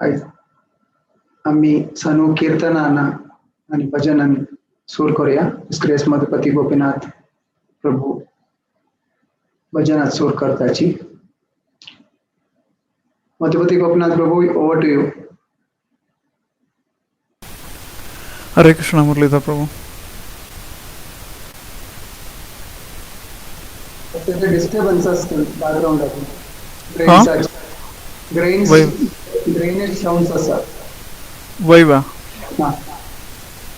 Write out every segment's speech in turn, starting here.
आयज आमी सानू किर्तनान आनी भजनान सूर करुया. ग्रेस मधुपती गोपीनाथ प्रभू भजनात सूर करताची. Madhupati Gopinath Prabhu, over to you. Hare Krishna Muralidhar Prabhu. Disturbance आसता बॅकग्राऊंड. ग्रेन्स ग्रेनेज साउंड्स आसा. वय वा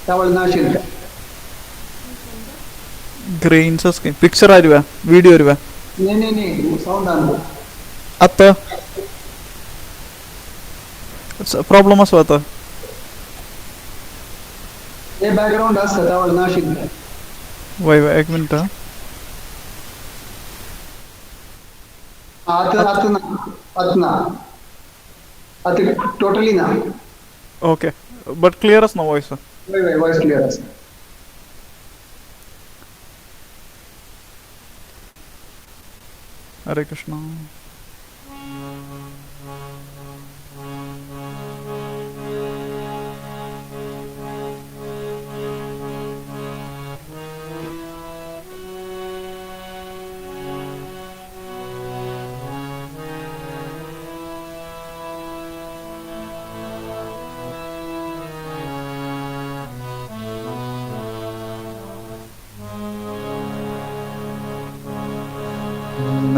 त्यावेळेला नाशिल्लें. ग्रेन्स पिक्चर आरवा व्हिडिओ आरवा. नाही नाही नाही, साऊंड आणलो. आता प्रॉब्लेम असो आता. हे बॅकग्राऊंड असतं त्यावेळेला नाशिल्लें. वय वा, एक मिनिट. आता आता ना, आता ना, आता टोटली ना. ओके, बट क्लियर ना वॉइस? वय वय, वॉइस क्लियर असं. हरे कृष्ण.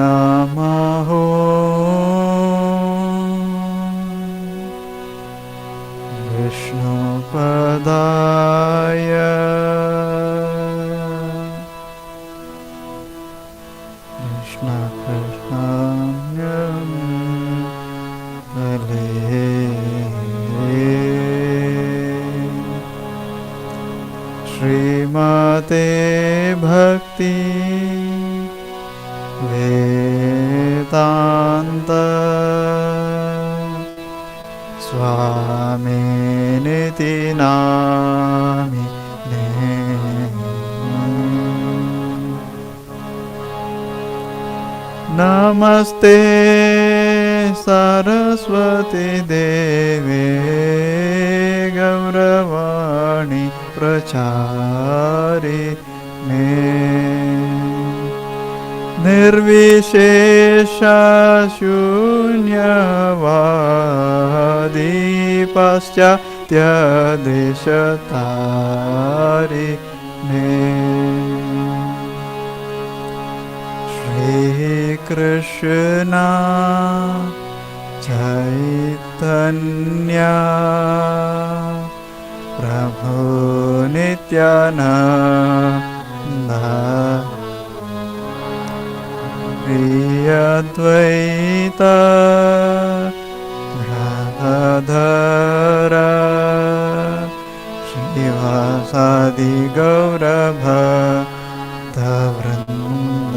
नमः विष्णुपदाय कृष्ण कृष्णाय श्रीमते भक्ति वेदान्त स्वामिनिति नामिने नमस्ते सरस्वती देवे गौरवाणी प्रचारिणे निर्विशेष शून्यवादी पाश्चात्य देशतारिणे श्री कृष्ण चैतन्य प्रभु नित्यानंद श्री अद्वैत गदाधर श्रीवासादि गौरभक्तवृंद.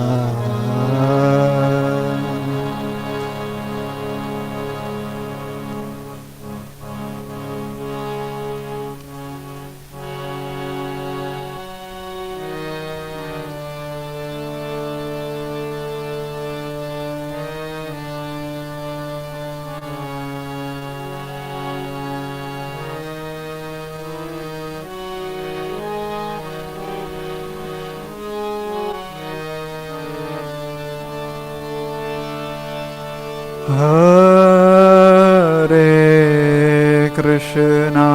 हरे कृष्णा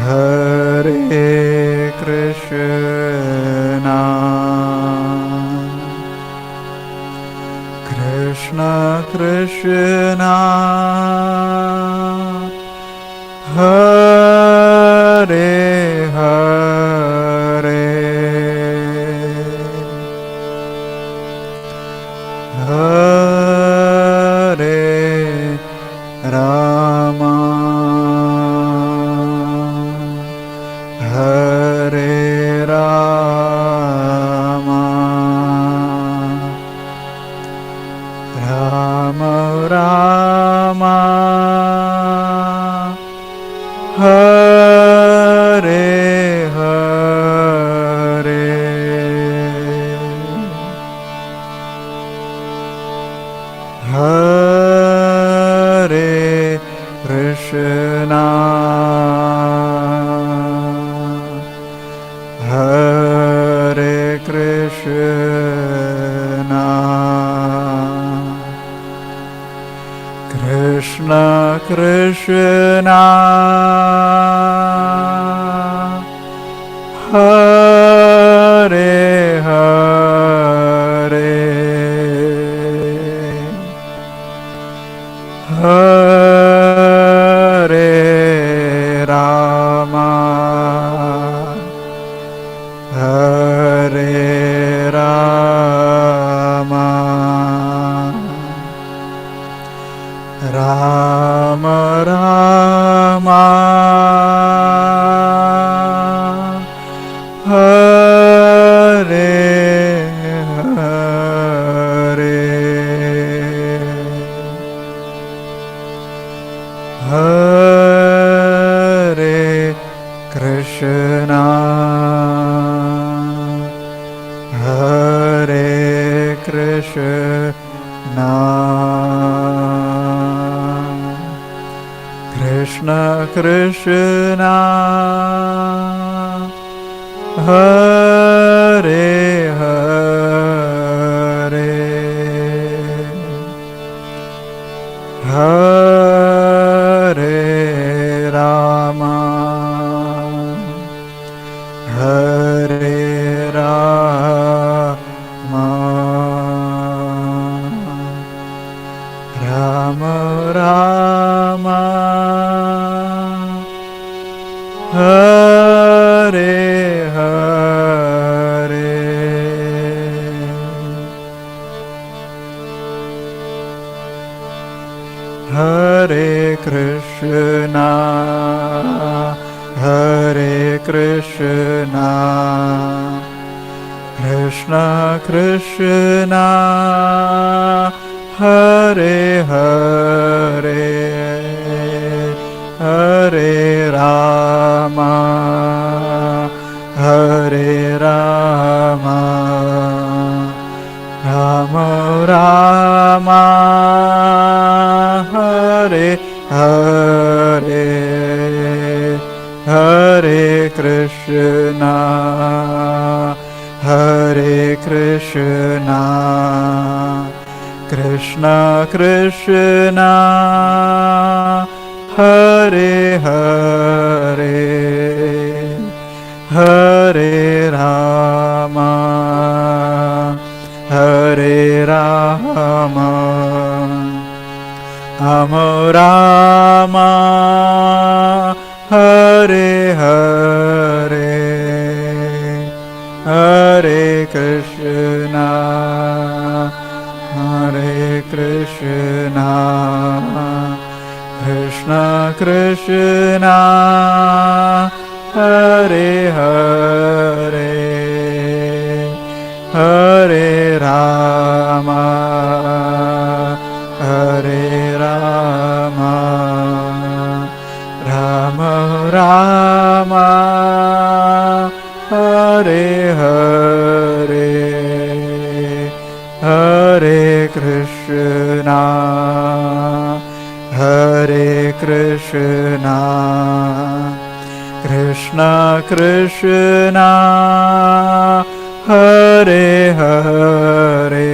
हरे कृष्णा कृष्ण कृष्णा हरे हरे हरे राम हरे Ram Ram Ram Hare Hare. Hare Krishna, Hare Krishna, Krishna Krishna, Hare Hare, Hare Rama, Hare Rama, Rama Rama, Hare Hare, Hare Krishna, Hare Krishna, Krishna Krishna, Hare Hare, Hare Rama, Hare Rama, Rama Rama, Hare Hare. Hare Krishna, Hare Krishna, Krishna Krishna, Hare Hare, Hare Rama, Hare Rama, Rama Rama, Hare Hare, Hare Krishna, Hare Krishna, Krishna Krishna, Hare Hare, Hare Rama, Hare Rama, Rama Rama, Hare Hare, Hare Krishna, Hare Krishna, Krishna Krishna, Hare Hare, Hare Rama, Hare Rama, Rama Rama, Hare Hare, Hare Krishna, Hare Krishna, Krishna Krishna, Hare Hare,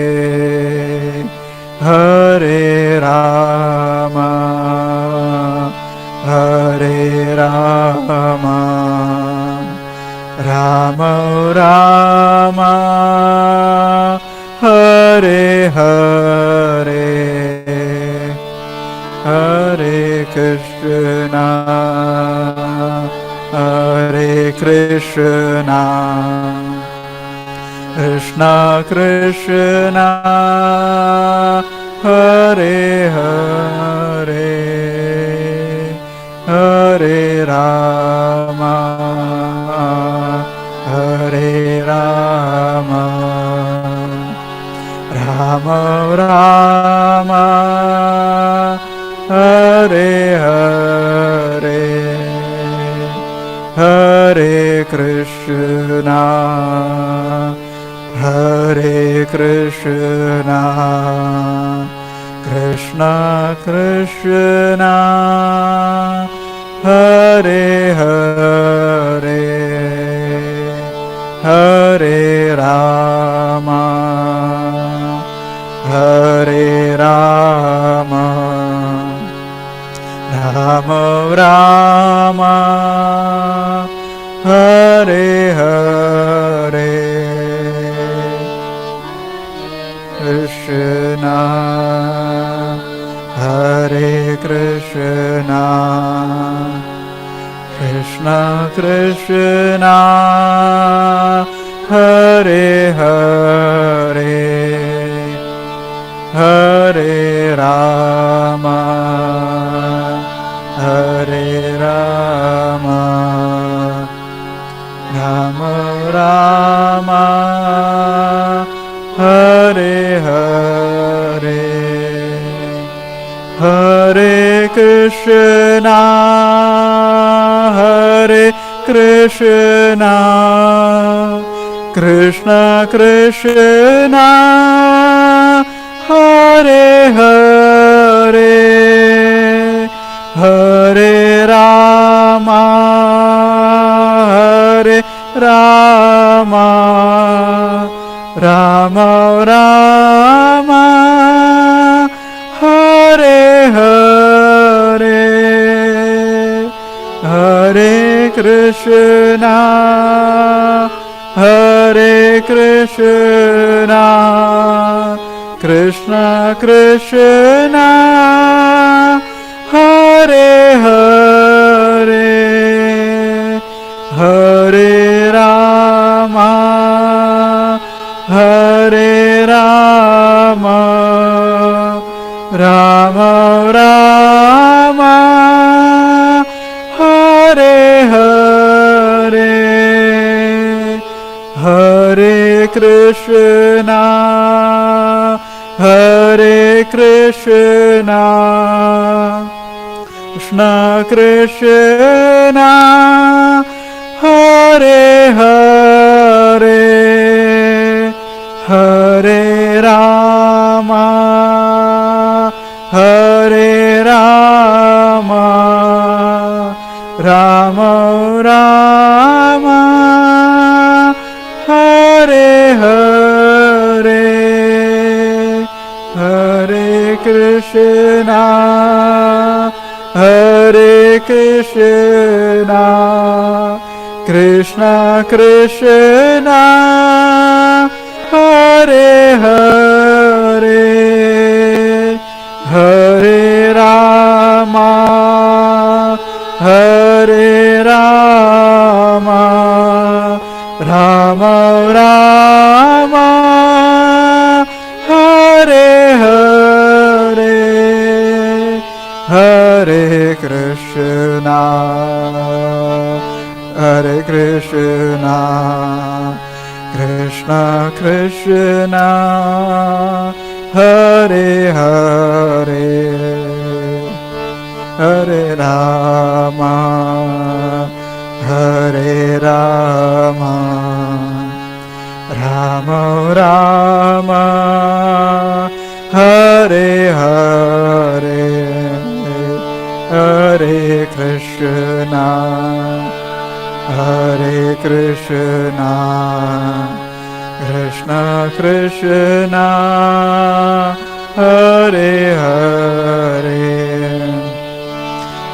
Hare Rama, Hare Rama, Rama Rama, Hare Hare, Hare Krishna, Hare Krishna, Krishna Krishna, Hare Hare, Hare Rama, Hare Rama, Rama Rama, Hare Hare, Hare Krishna, Hare Krishna, Krishna Krishna Hare Hare, Hare Rama Hare Rama Rama Rama Hare Hare. Krishna Hare Krishna Krishna Krishna Hare Hare, Hare Rama Hare Rama Rama Rama Hare Hare. Hare Krishna Hare Krishna Krishna Krishna Hare Hare, Hare Rama Hare Rama Rama Rama Hare Hare. Hare Krishna Hare Krishna Krishna Krishna Hare Hare, Hare Rama Hare Rama Rama Rama Hare Hare. Hare Krishna Hare Krishna Krishna Krishna Hare Hare, Hare Rama Hare Rama Rama Rama Hare Hare. Hare Krishna Hare Krishna Krishna Krishna Hare Hare, Hare Rama Hare Rama Rama Rama Hare Hare. Hare Krishna Hare Krishna Krishna Krishna Hare Hare, Hare Rama Hare Rama Rama Rama Hare Hare. Hare Krishna Hare Krishna Krishna Krishna Hare Hare,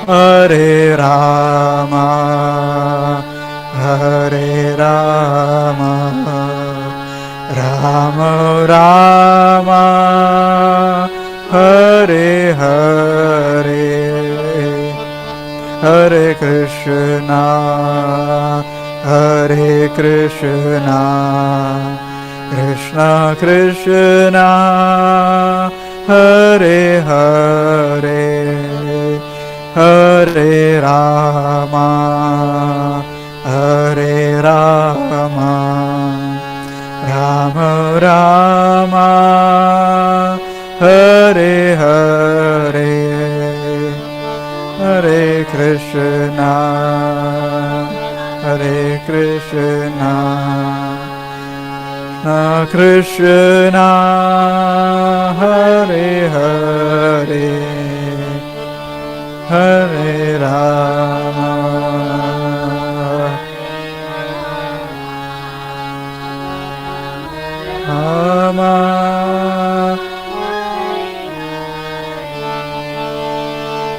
Hare Rama Hare Rama Rama Rama Hare Hare. Hare Krishna Hare Krishna Krishna Krishna Hare Hare, Hare Rama Hare Rama Rama Rama Hare Hare. Hare Krishna Hare Krishna Krishna Krishna Hare Hare,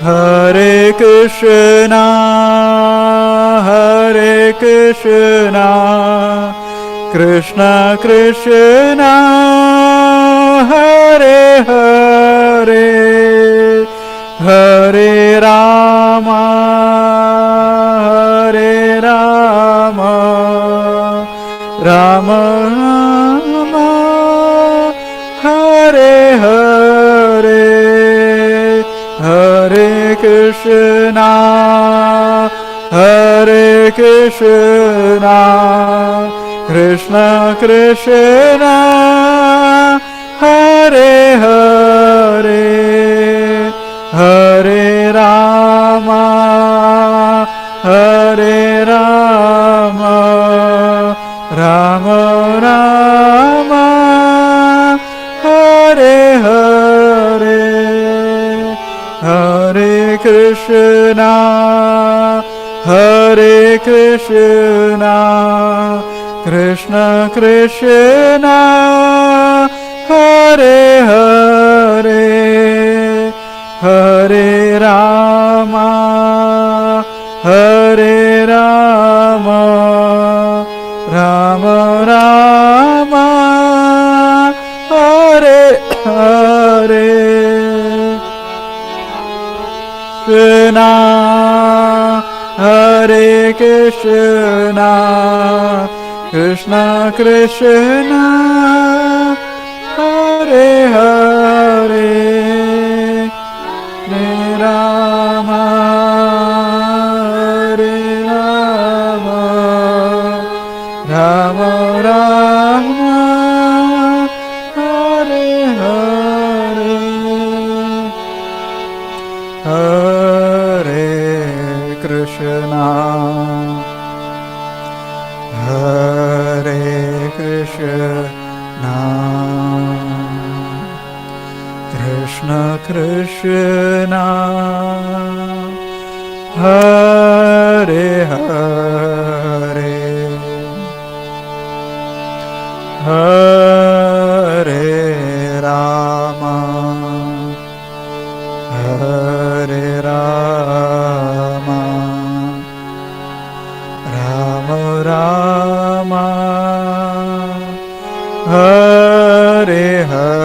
Hare Krishna, Hare Krishna, Krishna Krishna, Hare Hare, Hare Rama, Hare Rama, Rama Rama, Hare Hare, Hare Krishna, Hare Krishna, Krishna Krishna, Hare Hare, Hare Rama, Hare Rama, Rama Rama, Hare Hare, Hare Krishna, Hare Krishna, Krishna Krishna, Hare Hare, Hare Rama, Hare Rama, Rama Rama, Hare Hare. Krishna, Hare Krishna, Krishna Krishna, Hare Hare, Hare Rama, Hare Rama, Rama Rama, Hare Hare. Hare Krishna, Hare Krishna, Krishna Krishna, Hare Hare, Hare Rama, Hare Rama, Rama Rama, Hare Hare.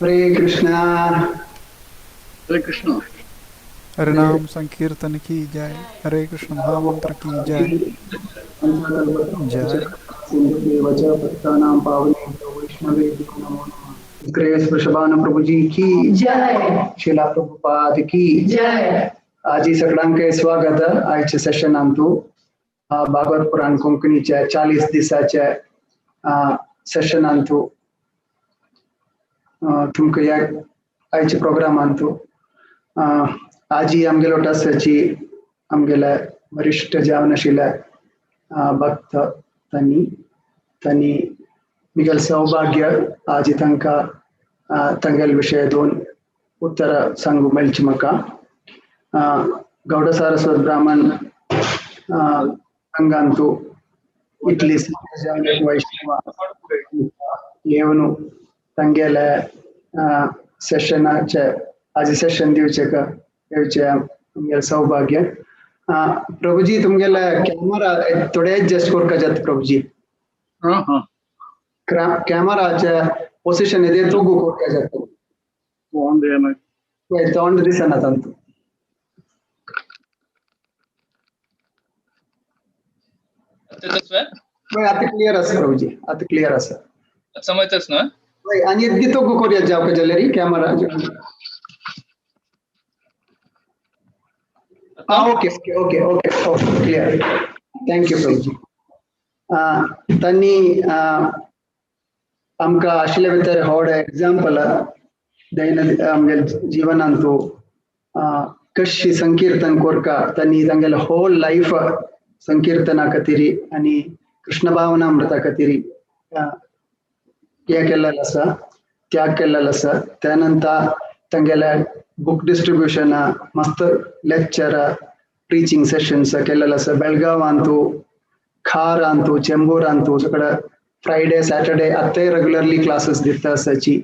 Hare Krishna. Hare Krishna. Hare नाम संकीर्तन की जय। हरे कृष्ण महामंत्र की जय। जय। Grace Vrishabhanu प्रभु जी की जय। शिला प्रभुपाद की जय। आजी सगळ्यांक स्वागत। आयच्या सेशनांतु भागवत पुराण कोंकणीच्या 40 दिसाच्या सेशनांतु तुमकां ह्या आयच्या प्रोग्रामांतू. आजी आमगेलो आसाची आमगेले वरिश्ठ जावन आशिल्ले भक्त तांणी तांणी मिगेल सौभाग्य आजी तांकां तांगेले विशय दोन उत्तरां सांगूंक मेळची म्हाका. गौड सारस्वत ब्राह्मण संघांतू इटली वैष्णव येवन तांगेले सेशनाचे आजी सेशन दिवचे येवचे आमगेलें सौभाग्य. प्रभुजी तुमगेले कॅमरा थोडे एडजस्ट करपाक जाता प्रभुजी. कॅमराचे पोजिशन येते तोगू करपाक जाता. तोंड दिसना तांतू. आतां क्लियर आसा प्रभुजी, आतां क्लियर आसा. समजतच ना? आनी येद्दी तोगू करूया जावपाक जाल्यार camera. Okay okay okay okay okay clear. Thank you Prabhuji. तांणी आमकां आशिल्ले भितर होड एग्जाम्पल दैनंदिन आमगे जिवनांतू कशी संकीर्तन कोरका. तांणी तांगेले होल लायफ संकीर्तना खातीर आनी कृष्ण भावनामृता खातीर हें केल्लें आसा, त्याग केल्लेलो आसा. त्या नंतर तांगेले बुक डिस्ट्रिब्युशन मस्त लेक्चर प्रीचिंग सेशन्स केल्लेले आसा. बेळगांवांतू, खार अंतू, चेंबूर अंतू सगळे फ्रायडे सॅटरडे आतांय रेगुलरली क्लासेस दिता आसाची.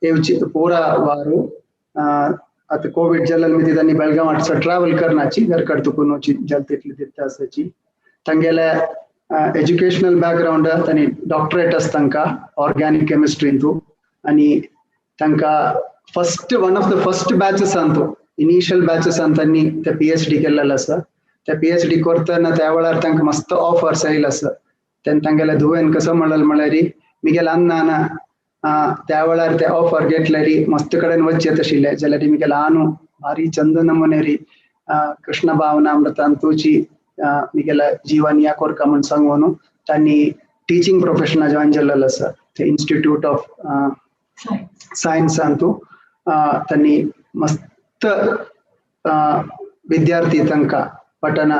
येवची पुरा वारू आतां कोवीड जाल्ल्यान मिती तांणी बेळगांव हाटसो ट्रॅवल करनाची घर तुकून वची जाल तितली दिता आसाची. तांगेले एज्युकेशनल बॅकग्रावंड तांणी डॉक्टरेट आसा तांकां ऑर्गॅनीक केमिस्ट्रींतू आनी तांकां first one of the first batches Antu initial batches तांणी ते PhD केल्लेले आसा. ते PhD करतना त्या वेळार तांकां मस्त ऑफर्स आयले आसा. तेन्ना तांगेले धुवेन कसो म्हणलें म्हळ्यार मिगेल अन्नान त्या वेळार ते ऑफर घेतल्यारी मस्त कडेन वचचें आशिल्लें जाल्यार मिगेल आनु भारी चंद नमुनेरी कृष्ण भावनामृतांतूची मिगेले जीवन या कोरका म्हूण सांगून तांणी टिचींग प्रोफेशना जॉयन जाल्लेलो आसा. ते इन्स्टिट्यूट ऑफ सायन्स अंतू तांणी मस्त विद्यार्थी तांकां पठना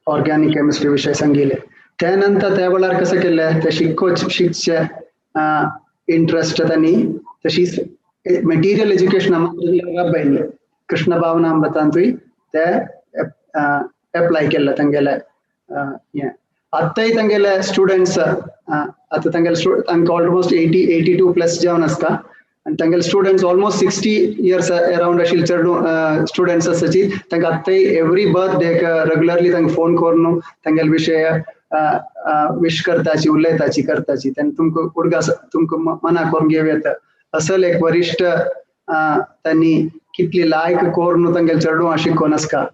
ऑर्गॅनीक केमिस्ट्री विशय सांगिल्ले. त्या नंतर त्या वेळार कसं केलें ते शिकचे इंट्रस्ट तांणी तशीच मटेरियल एज्युकेशन राबयल्लें. कृष्ण भावनामृतांतूय ते एप्लाय केल्लें तांगेले हें. आतांय तांगेले स्टुडंट्स आतां तांगेले तांकां ऑलमोस्ट 82 प्लस जावन आसता आनी तांगेले स्टुडंट्स ऑलमोस्ट 60 इयर्स अरावंड आशिल्ले चेडू स्टुडंट्स आसाची. तांकां आतांय एवरी बर्थडेक रेगुलरली तांकां फोन करून तांगेले विशय विश करताची, उलयताची, करताची. तेन्ना तुमकां उडगास तुमकां मना करून घेवं येता असल एक वरिश्ठ तांणी कितली लायक करून तांगेले चेडवां शिकोवन आसता.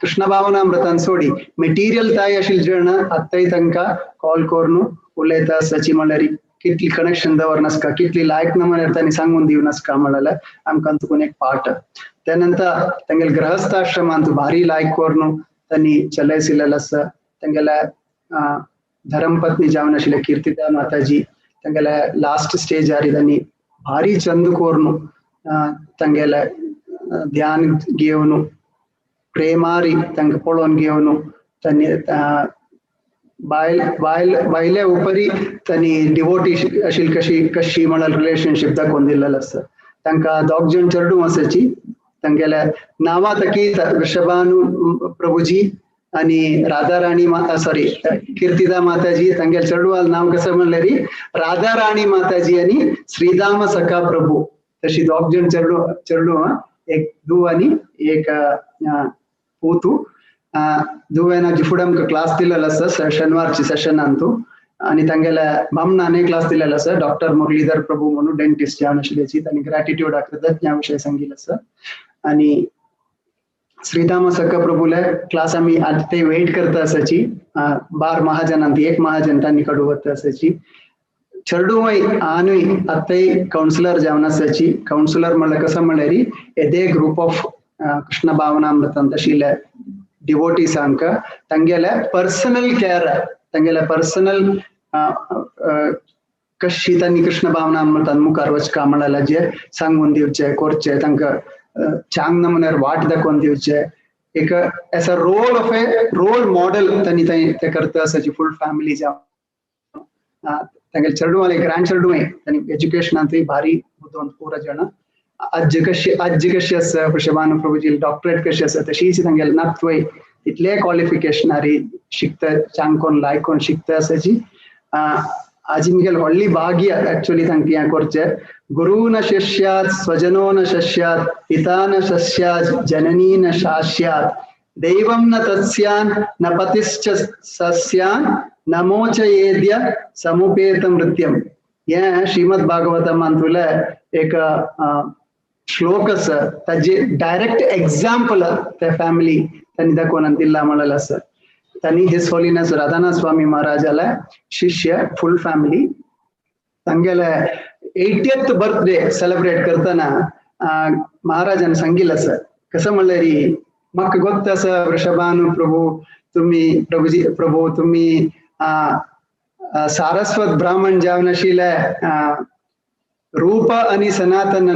कृष्ण भावनामृतान सोडी मटेरियल ताय आशिल्ले जेण आतांय तांकां कॉल करून उलयता आसाची. म्हणल्यार कितली कनेक्शन दवरनासका, कितली लायक ना म्हणल्यार तांणी सांगून दिवनासका म्हणल्यार आमकां तुकून एक पाठ. त्या नंतर तांगेले गृहस्थाश्रमांत भारी लायक करून तांणी चलयसिल्लें आसा. तांगेले धर्मपत्नी जावन आशिल्ले कीर्तिदा माताजी तांगेले लास्ट स्टेजार तांणी भारी चंद करून तांगेले ध्यान घेवन प्रेमारी तांकां पळोवन घेवन तांणी बायल बायल बायले उपरी तांणी डिवोटी आशिल्ली कशी कशी म्हणल्यार रिलेशनशीप दाखोवन दिल्लें आसा. तांकां दोग जाण चेडूं आसाची. तांगेल्या नांवां तकी वृषभानु प्रभुजी आनी राधा राणी सॉरी कीर्तिदा माताजी. तांगेले चेडवाल नांव कसं म्हणल्यार राधा राणी माताजी आनी श्रीदाम सखा प्रभू. तशी दोग जाण चेडूं एक धूव आनी एक पूतू. धुवेन फुडें आमकां क्लास दिलेलो आसा शनिवारची सेशन अंतू आनी तांगेले बामणानूय क्लास दिलेलो आसा डॉक्टर मुरलीधर प्रभू म्हणून डेंटिस्ट जावन आशिल्ल्याची. तांणी ग्रॅटिट्यूड कृतज्ञा विशय सांगिल्लो आसा. आनी श्रीदाम सखा प्रभूले क्लास आमी आतां ते वेट करता आसाची. बार महाजनांत एक महाजन तांणी कडू वता आसाची. चेडूंय आनूय आतांय कावन्सिलर जावन आसाची. कावन्सिलर म्हणल्यार कसो म्हणल्यार येदे ग्रुप ऑफ कृष्ण भावनामृतांत आशिल्ले डिवोटीसांक तांगेले पर्सनल केअर, तांगेले पर्सनल कशी तांणी कृष्ण भावना म्हणटात मुखार वचका म्हणल्यार जे सांगून दिवचे करचे, तांकां चांग नमुन्यार वाट दाखोवन दिवचे, एक as a role of a role model तांणी ते करता आसा. फुल फॅमिली जावन तांगेले चेडूं ग्रँड चेडूंय तांणी एज्युकेशनांतूय भारी बुदवंत पुरा जाण. आज्ज कशी, आज्जी कशी आसा, वृषभानु प्रभुजी डॉक्टरेट कशी आसा, तशीच तांगेले नातवय तितले क्वॉलिफिकेशनारी शिकता, चांग कोन्न लायक कोन्न शिकता आसाची. आजी मुगेल व्हडली भाग्य एक्चुअली तांकां हें करचें. गुरु न शिष्यात् स्वजनो न शिष्यात् पिता न शिष्यात् जननी न शास्यात् दैवं न तस्यान् न पतिश्च सस्यान् न मोचयेद्य समुपेत मृत्यम. हें श्रीमद भागवतमांतुले एक श्लोक आसा, ताजे डायरेक्ट एग्जाम्पल त्या फॅमिली तांणी दाखोवन दिल्ला म्हणलें आसा. तांणी his holiness Radhanath स्वामी महाराजाले शिष्य फुल फॅमिली तांगेले 80th birthday celebrate करतना महाराजान सांगिल्लें आसा. कसं म्हणल्यार म्हाका गोत्त आसा वृषभानु प्रभू तुम्ही, प्रभुजी प्रभू तुम्ही सारस्वत ब्राह्मण जावन आशिल्ले रूप आनी सनातन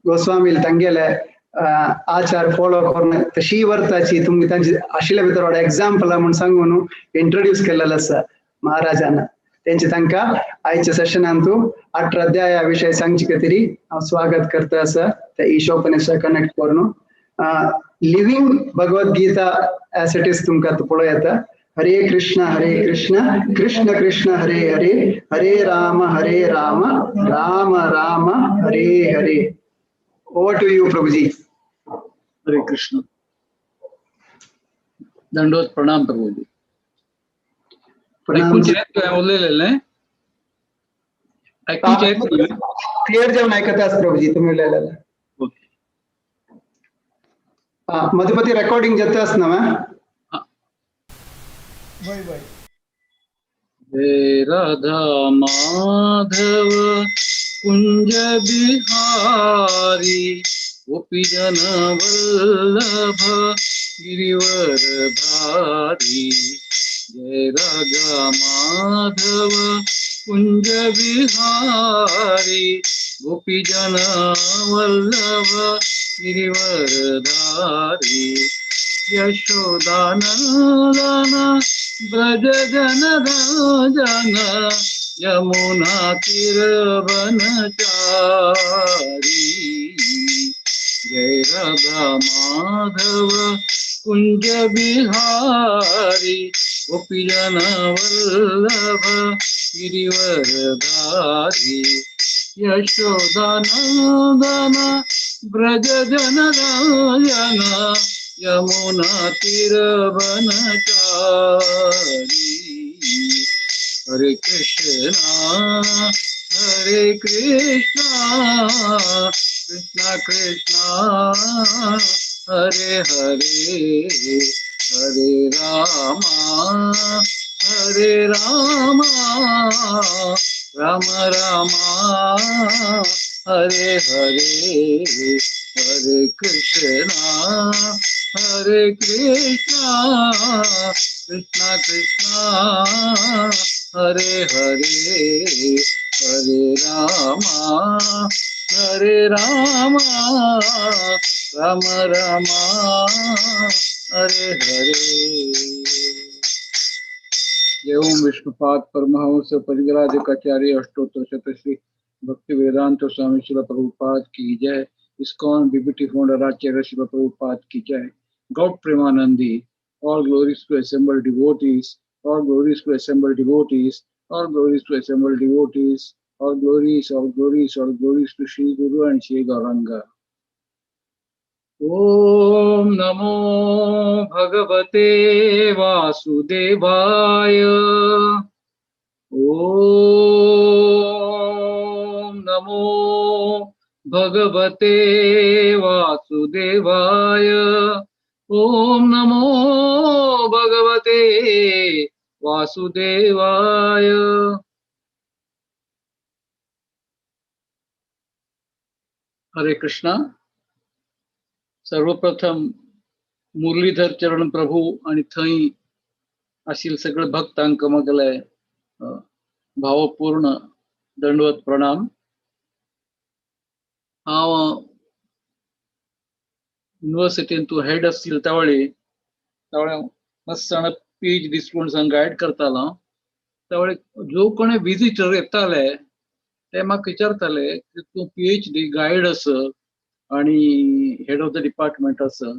गोस्वामी तांगेले आचार फॉलो करून तशी वर्ताची तुमी तांची आशिल्ले भितर व्हड एग्जाम्पल म्हूण सांगून इंट्रोड्यूस केल्लें आसा महाराजान. तेंचे तांकां आयच्या सेशनांतू 18 अध्याया विशय सांगचे खातीर हांव स्वागत करता आसा. ते ईशोपनिषद कनेक्ट करून living Bhagavad Gita as it is तुमकां पळोवं येता. हरे कृष्ण हरे कृष्ण कृष्ण कृष्ण हरे हरे हरे राम हरे Ram Ram Ram Hare Hare. Over to you Prabhuji. Hare Krishna. दंडवत प्रणाम प्रभुजी. ऐकूंक येत उलयलेलें? ऐकूंक येत? क्लियर जावन आयकता प्रभुजी तुमी उलयलेलें. मधुपती रेकॉर्डिंग जाता आसना मा? वय वय. हे राधा माधव कुंज बिहारी गोपी जन वल्लभ गिरिवर धारी. जय राधा माधव कुंज बिहारी गोपी जन वल्लभ गिरिवर धारी. यशोदानंदन ब्रज जन रंजन यमुना तीर बनचारी. जय राधा माधव कुंज बिहारी गोपी जन वल्लभ गिरिवर धारी. यशोदानंदन ब्रज जन रंजन यमुना तीर बनचारी. हरे कृष्णा हरे कृष्णा कृष्णा कृष्णा हरे हरे हरे राम हरे राम राम राम हरे हरे. हरे कृष्णा हरे कृष्णा कृष्णा कृष्णा हरे हरे हरे राम हरे राम राम राम हरे हरे. जय ओम विष्णुपाद परमहंस परिव्राजकाचार्य अष्टोत्तर शतश्री भक्ति वेदांत स्वामी श्रील प्रभुपाद की जय. इस्कॉन बीबीटी फाउंडर आचार्य श्रील प्रभुपाद की जय. Gaur Premanandi. All glories to assembled devotees, all glories to assembled devotees, all glories to assembled devotees, all glories, all glories, all glories to Shri Guru and Shri Gauranga. Om Namo Bhagavate Vasudevaya. Om Namo Bhagavate Vasudevaya. Om Namo Bhagavate Vasudevaya. Hare Krishna. सर्वप्रथम मुरलीधर चरण प्रभू आणि थंय आशिल्ले सगळे भक्तांक म्हगेले भावपूर्ण दंडवत प्रणाम. हांव युनिवर्सिटीन तूं हेड आसली त्यावेळी त्यावेळी मस्त जाण पीएचडी स्टुडंट्सांक गायड करतालो. त्यावेळी जो कोणी विजिटर येताले ते म्हाका विचारताले की तूं पीएचडी गायड आसा आणि हेड ऑफ the department आसा,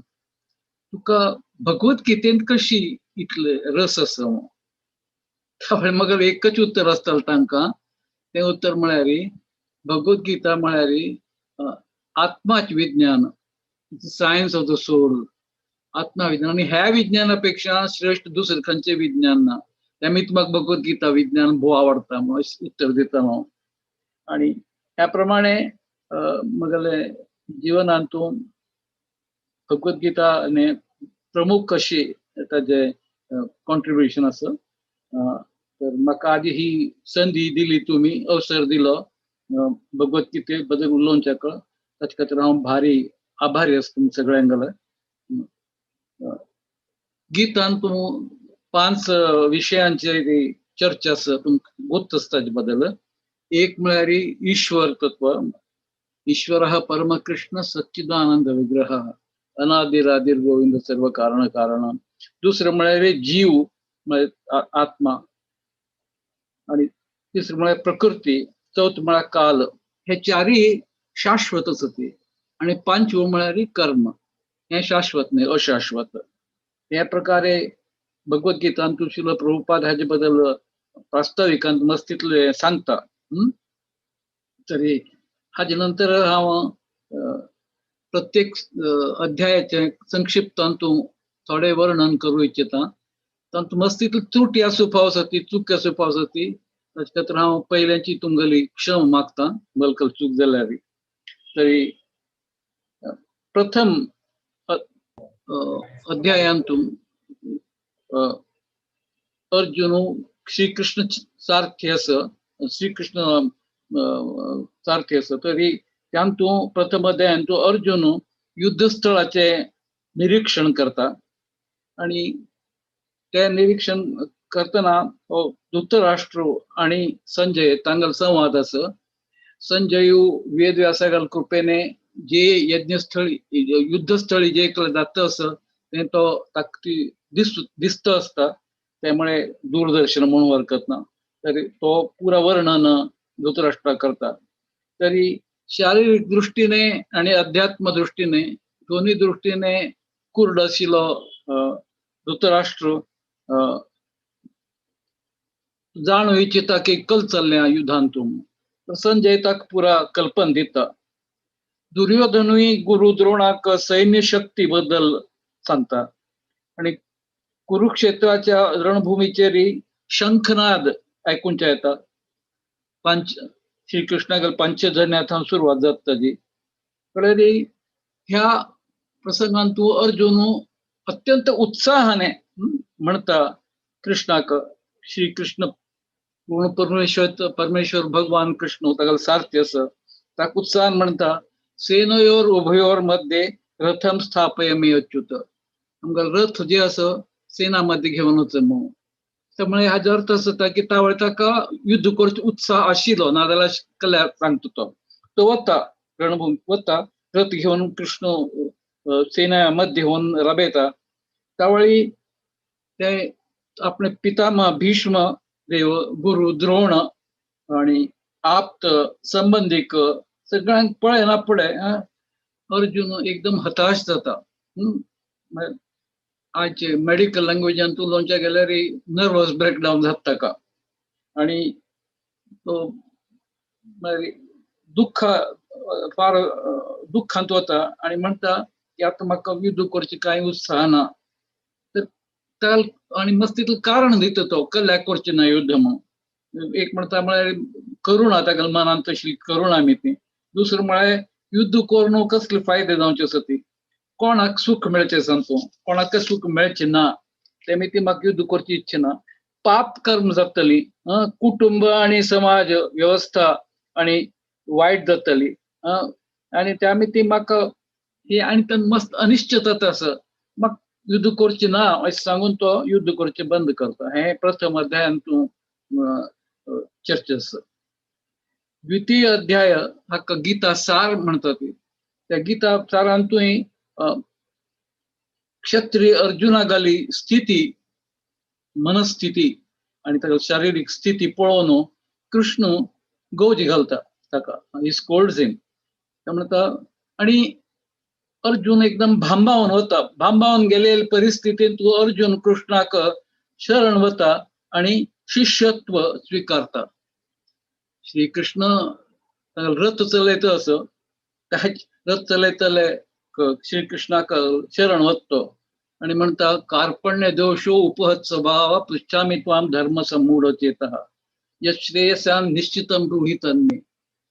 तुका भगवत गीतेंत कशी इतले रस आसा? त्यावेळी म्हाका एकच उत्तर आसतालें तांकां, तें उत्तर म्हळ्यार भगवत गीता म्हळ्यार आत्माच विज्ञान, सायन्स ऑफ the soul, आत्मा विज्ञान. आनी ह्या विज्ञाना पेक्षा श्रेष्ठ दुसरें खंयचें विज्ञान ना. त्यामुळे म्हाका भगवत गीता विज्ञान भोव आवडटा म्हणून उत्तर दिता हांव. आनी ह्या प्रमाणे म्हगेले जिवनांत तूं भगवत गीता प्रमुख कशी ताजे कॉन्ट्रिब्युशन आसा. तर म्हाका आजी ही संदी दिली तुमी, अवसर दिलो भगवत गीते बद्दल उलोवच्याक, ताचे खातीर हांव भारी आभारी आसा तुमी सगळ्यांक. गीतान तूं 5 विशयांची चर्चा आसा, तुमकां गोत्त आसा ताजे बद्दल. एक म्हळ्यार ईश्वर तत्व, ईश्वर परमकृष्ण सच्चिदानंद विग्रह अनादिरादिर गोविंद सर्व कारण कारण. दुसरं म्हळ्यार जीव म्हळ्यार आत्मा, आणि तिसरं म्हळ्यार प्रकृती, चौथं म्हळ्यार काल. हे चारय शाश्वत आसा ते. आनी पांचवो म्हळ्यार कर्म, हें शाश्वत न्हय, अशाश्वत. ह्या प्रकारे भगवत गीतांत श्रील प्रभुपाद हाजे बद्दल प्रास्ताविकांत मस्त तितलें सांगता. तरी हाजे नंतर हांव प्रत्येक अध्यायाचे संक्षिप्तान तूं थोडें वर्णन करूं इच्छिता. तातूंत मस्त तितली त्रुटी आसूं फाव आसा ती, चूक आसूं फाव आसा ती, ताचे खातीर हांव पयल्यांची तुमगेली क्षमा मागता बलकल चूक जाल्यार. तरी प्रथम अध्यायांतून अर्जुन श्रीकृष्ण सारथी आसा, श्रीकृष्ण सारथी आसा. तरी त्यांतू प्रथम अध्यायांतू अर्जुन युद्धस्थळाचे निरीक्षण करता आणि ते निरीक्षण करतना धृतराष्ट्र आणि संजय तांगल संवाद आसा. संजय वेदव्यासागल कृपेने जे यज्ञस्थळी युद्धस्थळी जे जाता आसा तें तो ताका दिसता आसता, त्यामुळे दूरदर्शन म्हणून हरकत ना. तरी तो पुरा वर्णन धृतराष्ट्र करता. तरी शारीरिक दृष्टीने आणि अध्यात्म दृष्टीने दोन्ही दृष्टीने कुर्ड आशिल्लो धृतराष्ट्र जाणू इच्छिता की कल चल्ल्या युद्धांतून. संजय ताका पुरा कल्पन दिता. दुर्योधनूय गुरु द्रोणाक सैन्य शक्ती बद्दल सांगता आणि कुरुक्षेत्राच्या रणभूमीचेर शंखनाद आयकुंच्या येता. पंच श्रीकृष्णागेर पंचजन्याथान सुरवात जाता ताजी. कळ्ळें? ह्या प्रसंगान तूं अर्जुन अत्यंत उत्साहाने म्हणता कृष्णाक, श्रीकृष्ण पूर्ण परमेश्वर, परमेश्वर भगवान कृष्ण ताका सारथी आसा, ताका उत्साहान म्हणता सेनयोर उभयोर मध्ये रथम स्थापयमी अच्युत. आमकां रथ जे आसा सेना मध्ये घेवन वच म्हणून. त्यामुळे हाजो अर्थ आसा की त्या ताका युद्ध करचो उत्साह आशिल्लो, नाजाल्यार कल्यार सांगता तो. तो वता रणभूमी वता रथ घेवन कृष्ण सेना मध्ये होऊन राबयता. त्यावेळी ते आपले पितामह भीष्म देव, गुरु द्रोण आणि आप्त संबंधिक सगळ्यांक पळयना फुडें अर्जुन एकदम हताश जाता. आयचे मेडिकल लँग्वेजान उलोवच्या गेल्यार नर्वस ब्रेकडावन जाता ताका आणि तो मागीर दुख्ख फार दुख्खांत वता आणि म्हणटा की आतां म्हाका युद्ध करचें कांय उत्साह ना. तर ताका आनी मस्त तितलें कारण दिता तो कल्याक करचें ना युद्ध म्हणून. एक म्हणटा म्हळ्यार करुणा, ताका मनांत तशी करुणा आमी ती. दुसरें म्हळ्यार युद्ध करून कसले फायदे जावचे आसा ती, कोणाक सुख मेळचें सांगतो, कोणाक सुख मेळचें ना, तेमी ती म्हाका युद्ध करची इच्छा ना. पाप कर्म जातली, कुटुंब आनी समाज व्यवस्था आनी वायट जातली आनी त्या ती म्हाका ही आनी ते मस्त अनिश्चितता आसा, म्हाका युद्ध करचें ना अशें सांगून तो युद्ध करचें बंद करता. हें प्रथम अध्यायान तूं चर्चा आसा. द्वितीय अध्याय हाका गीता सार म्हणतात. त्या गीता सारांतूय क्षत्रिय अर्जुनागाली स्थिती, मनस्थिती आनी ताका शारिरीक स्थिती पळोवन कृष्ण गवजी घालता ताका, ही स्कोल्ड्स हिम. ते म्हणटा आनी अर्जुन एकदम भांबावन वता. भांबावन गेलेले परिस्थितींत तूं अर्जुन कृष्णाक शरण वता आनी शिष्यत्व स्विकारता. श्री कृष्ण रथ चलयता असो, रथ चलयतले श्री कृष्णाक शरण वतो आनी म्हणटा कार्पण्य दोशो उपहत स्वभाव पृच्छामि त्वां धर्म सम्मूढचेतः यश्रेयसां निश्चितं ब्रूहि तन्मे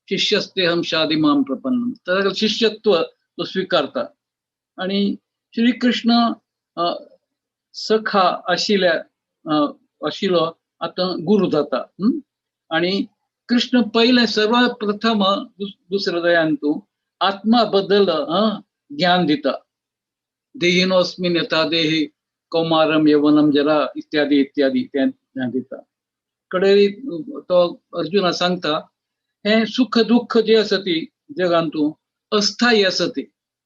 शिष्यस्तेहं शाधि मां प्रपन्नम. तर शिष्यत्व तो स्वीकारता आनी श्री कृष्ण सखा आशिल्ल्या आशिल्लो आतां गुरु जाता. आनी कृष्ण पयलें सर्वप्रथम दुसऱ्या दयान तूं आत्मा बद्दल ज्ञान दिता. देहिनोस्मिन यथा देहि कौमारम यवनम जरा इत्यादी इत्यादी तें ज्ञान दिता. कडे तो अर्जुना सांगता हें सुख दुःख जे आसा ती जगांत तूं अस्थायी आसा ती.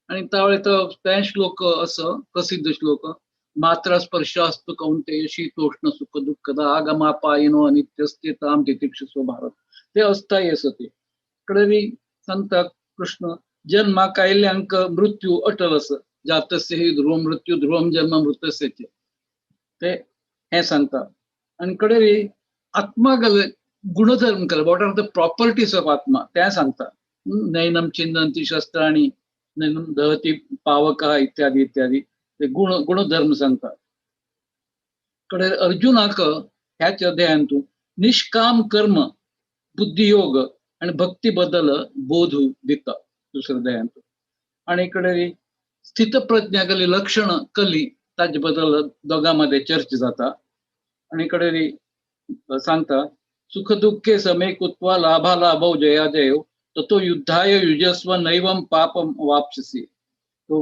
आनी त्यावेळे तो तें श्लोक असो प्रसिद्ध श्लोक, मात्रा स्पर्शास्तु कौंतेय शीतोष्ण सुख दुःख आगमापायिनो अनित्यस्ते ताम तितिक्षस्व भारत. ते अस्थायी आसा ती. कडे सांगता कृष्ण जन्माक आयिल्ल्यांक मृत्यू अटल आसा, जातस्य हि ध्रुव मृत्यू ध्रुवम जन्म मृतस्य ते हें सांगता. आनी कडे आत्मा गुणधर्म केले, what are the properties of आत्मा तें सांगता. नैनम चिंतंती शस्त्राणी नैनम दहती पावक इत्यादी इत्यादी ते गुणधर्म सांगता. कडे अर्जुनाक ह्याच अध्यायांतू निष्काम कर्म बुद्धियोग आनी भक्ती बद्दल बोध दिता दुसऱ्या अध्यायांतू. आनी कडे स्थितप्रज्ञा कली लक्षण कली ताजे बद्दल दोगां मदें चर्चा जाता. आनी कडे सांगता सुख दुःखे समे कृत्वा लाभा लाभौ जया जयो ततो युद्धाय युजस्व नैवं पापम वापसि. तो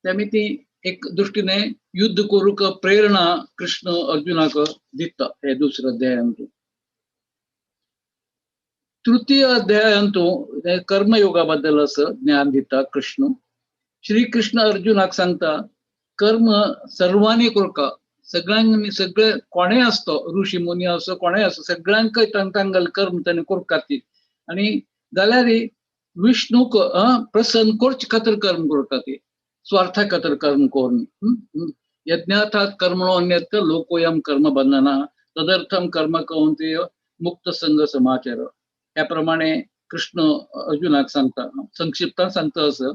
तेमी ती एक दृष्टीने युद्ध करूंक प्रेरणा कृष्ण अर्जुनाक दिता हे दुसऱ्या अध्यायांतू. तृतीय अध्यायांतू कर्मयोगा बद्दल असं ज्ञान दिता कृष्ण. श्री कृष्ण अर्जुनाक सांगता कर्म सर्वांनी करका, सगळ्यांनी सगळे कोणेय आसतो ऋषी मुनी असो कोणेय आसो सगळ्यांकय तांकां कर्म तांणी करका ती. आनी जाल्यार विष्णूक प्रसन्न करचे खातीर कर्म करता ती, स्वार्था खातीर कर्म करून. यज्ञार्थात कर्मणो अन्यत्र लोकोयम कर्म बंधना तदर्थम कर्म कौंतेय मुक्त संग समाचार. ह्या प्रमाणे कृष्ण अर्जुनाक सांगता, संक्षिप्तान सांगता असं.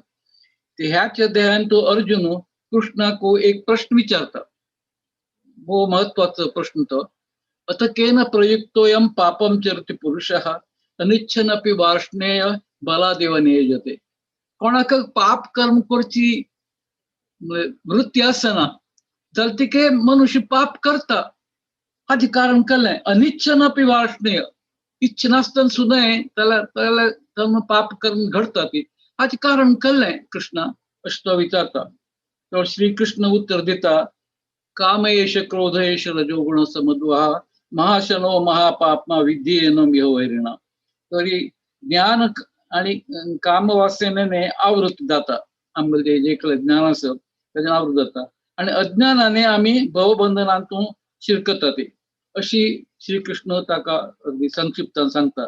ह्याच अध्यायान तो अर्जुन कृष्णाक एक प्रश्न विचारता, भोव महत्वाचो प्रश्न तो. अथ केन प्रयुक्तोयम पापम चरति पुरुषः अनिच्छन अपि वार्ष्णेय बलादेव नियोजते. कोणाक पाप कर्म करची वृत्ती आसना जाल्यार तिके मनुष्य पाप करता. हाचें कारण केलें अनिच्छन अपि वार्ष्णेय, इच्छा नासतना सुद्दां त्याला पाप कर्म घडता ती. हाचें कारण केलें कृष्णा अशें तो विचारता. तर श्री कृष्ण उत्तर दिता कामयेश क्रोधयेश रजोगुण समद्वः महाशनो महापाप्मा विद्येनम यो वैरिणा. तरी ज्ञान आनी कामवासनेने आवृत जाता, आमगेलें जें एकलें ज्ञान आसा तेजें आवृत जाता आनी अज्ञानाने आमी भवबंधनांतूं शिरकता ती. अशी श्री कृष्ण ताका अगदी संक्षिप्तान सांगता.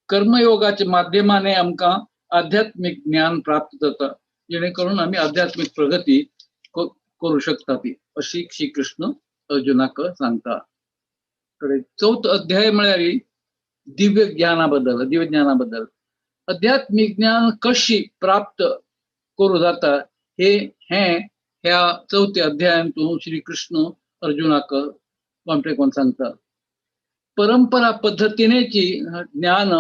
कर्मयोगाच्या माध्यमाने आमकां आध्यात्मीक ज्ञान प्राप्त जाता, जेणे करून आमी आध्यात्मीक प्रगती करू शकता ती, अशी श्री कृष्ण अर्जुनाक सांगता. चौथो अध्याय म्हळ्यार दिव्य ज्ञाना बद्दल. दिव्य ज्ञाना बद्दल अध्यात्मीक ज्ञान कशी प्राप्त करू जाता हे हें ह्या चवथ्या अध्यायांतून श्री कृष्ण अर्जुनाक कोण सांगता. परंपरा पद्धतीनेची ज्ञान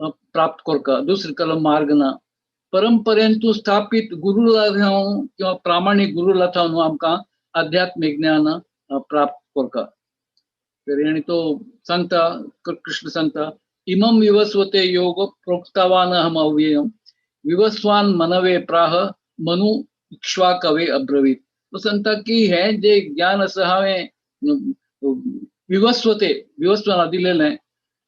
प्राप्त करका, दुसरे कल मार्ग ना. परंपरेंतू स्थापित गुरुला किंवा प्रामाणिक गुरुला थावन आमकां आध्यात्मिक ज्ञान प्राप्त करका. तरी आनी तो सांगता, कृष्ण सांगता इमं विवस्वते योग प्रोक्तवान अहम अव्ययम विवस्वान मनवे प्राह मनु इक्ष्वाकवे अब्रवीत. तो सांगता की हें जे ज्ञान आसा हांवें विवस्वते विवस्वाना दिलेलें.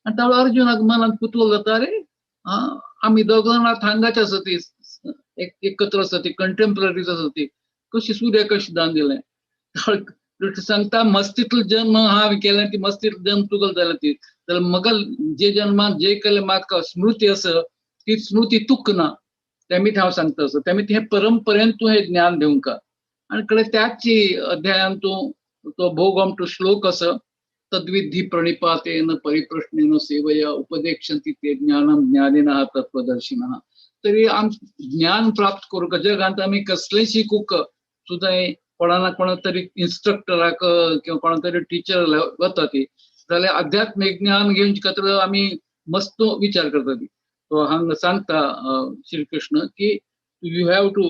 आनी त्या अर्जुनाक मनांत कुतूहल जाता, अरे आमी दोग जाणां हांगाच आसा ती एकत्र आसा ती कंटेम्पररीज आसा ती कशी सूर्या कशी दान दिलें. कृष्ण सांगता मस्तीतलो जन्म हांवें केलें ती मस्तीतलो जन्म तुका जालें ती जाल्यार म्हाका जे जन्मान जे केलें म्हाका स्मृती आसा ती स्मृती तुक ना तेमी हांव सांगता आसा तेमी हे परंपरेन तूं हें ज्ञान दिवंक. आनी कडे त्याच अध्यायान तूं तो भोगमटो श्लोक आसा तद्विधी प्रणिपातेन परिप्रश्नेन सेवया उपदेक्षन्ति ते ज्ञानम ज्ञानिनः तत्त्वदर्शिनः. तरी आम ज्ञान प्राप्त करूंक जगांत आमी कसलें शिकूंक सुद्दां कोणा ना कोणा तरी इन्स्ट्रक्टराक किंवा कोणा तरी टिचर वता ती जाल्यार आध्यात्मीक ज्ञान घेवचे खातीर आमी मस्त विचार करता ती. तो हांगा सांगता श्री कृष्ण की you have to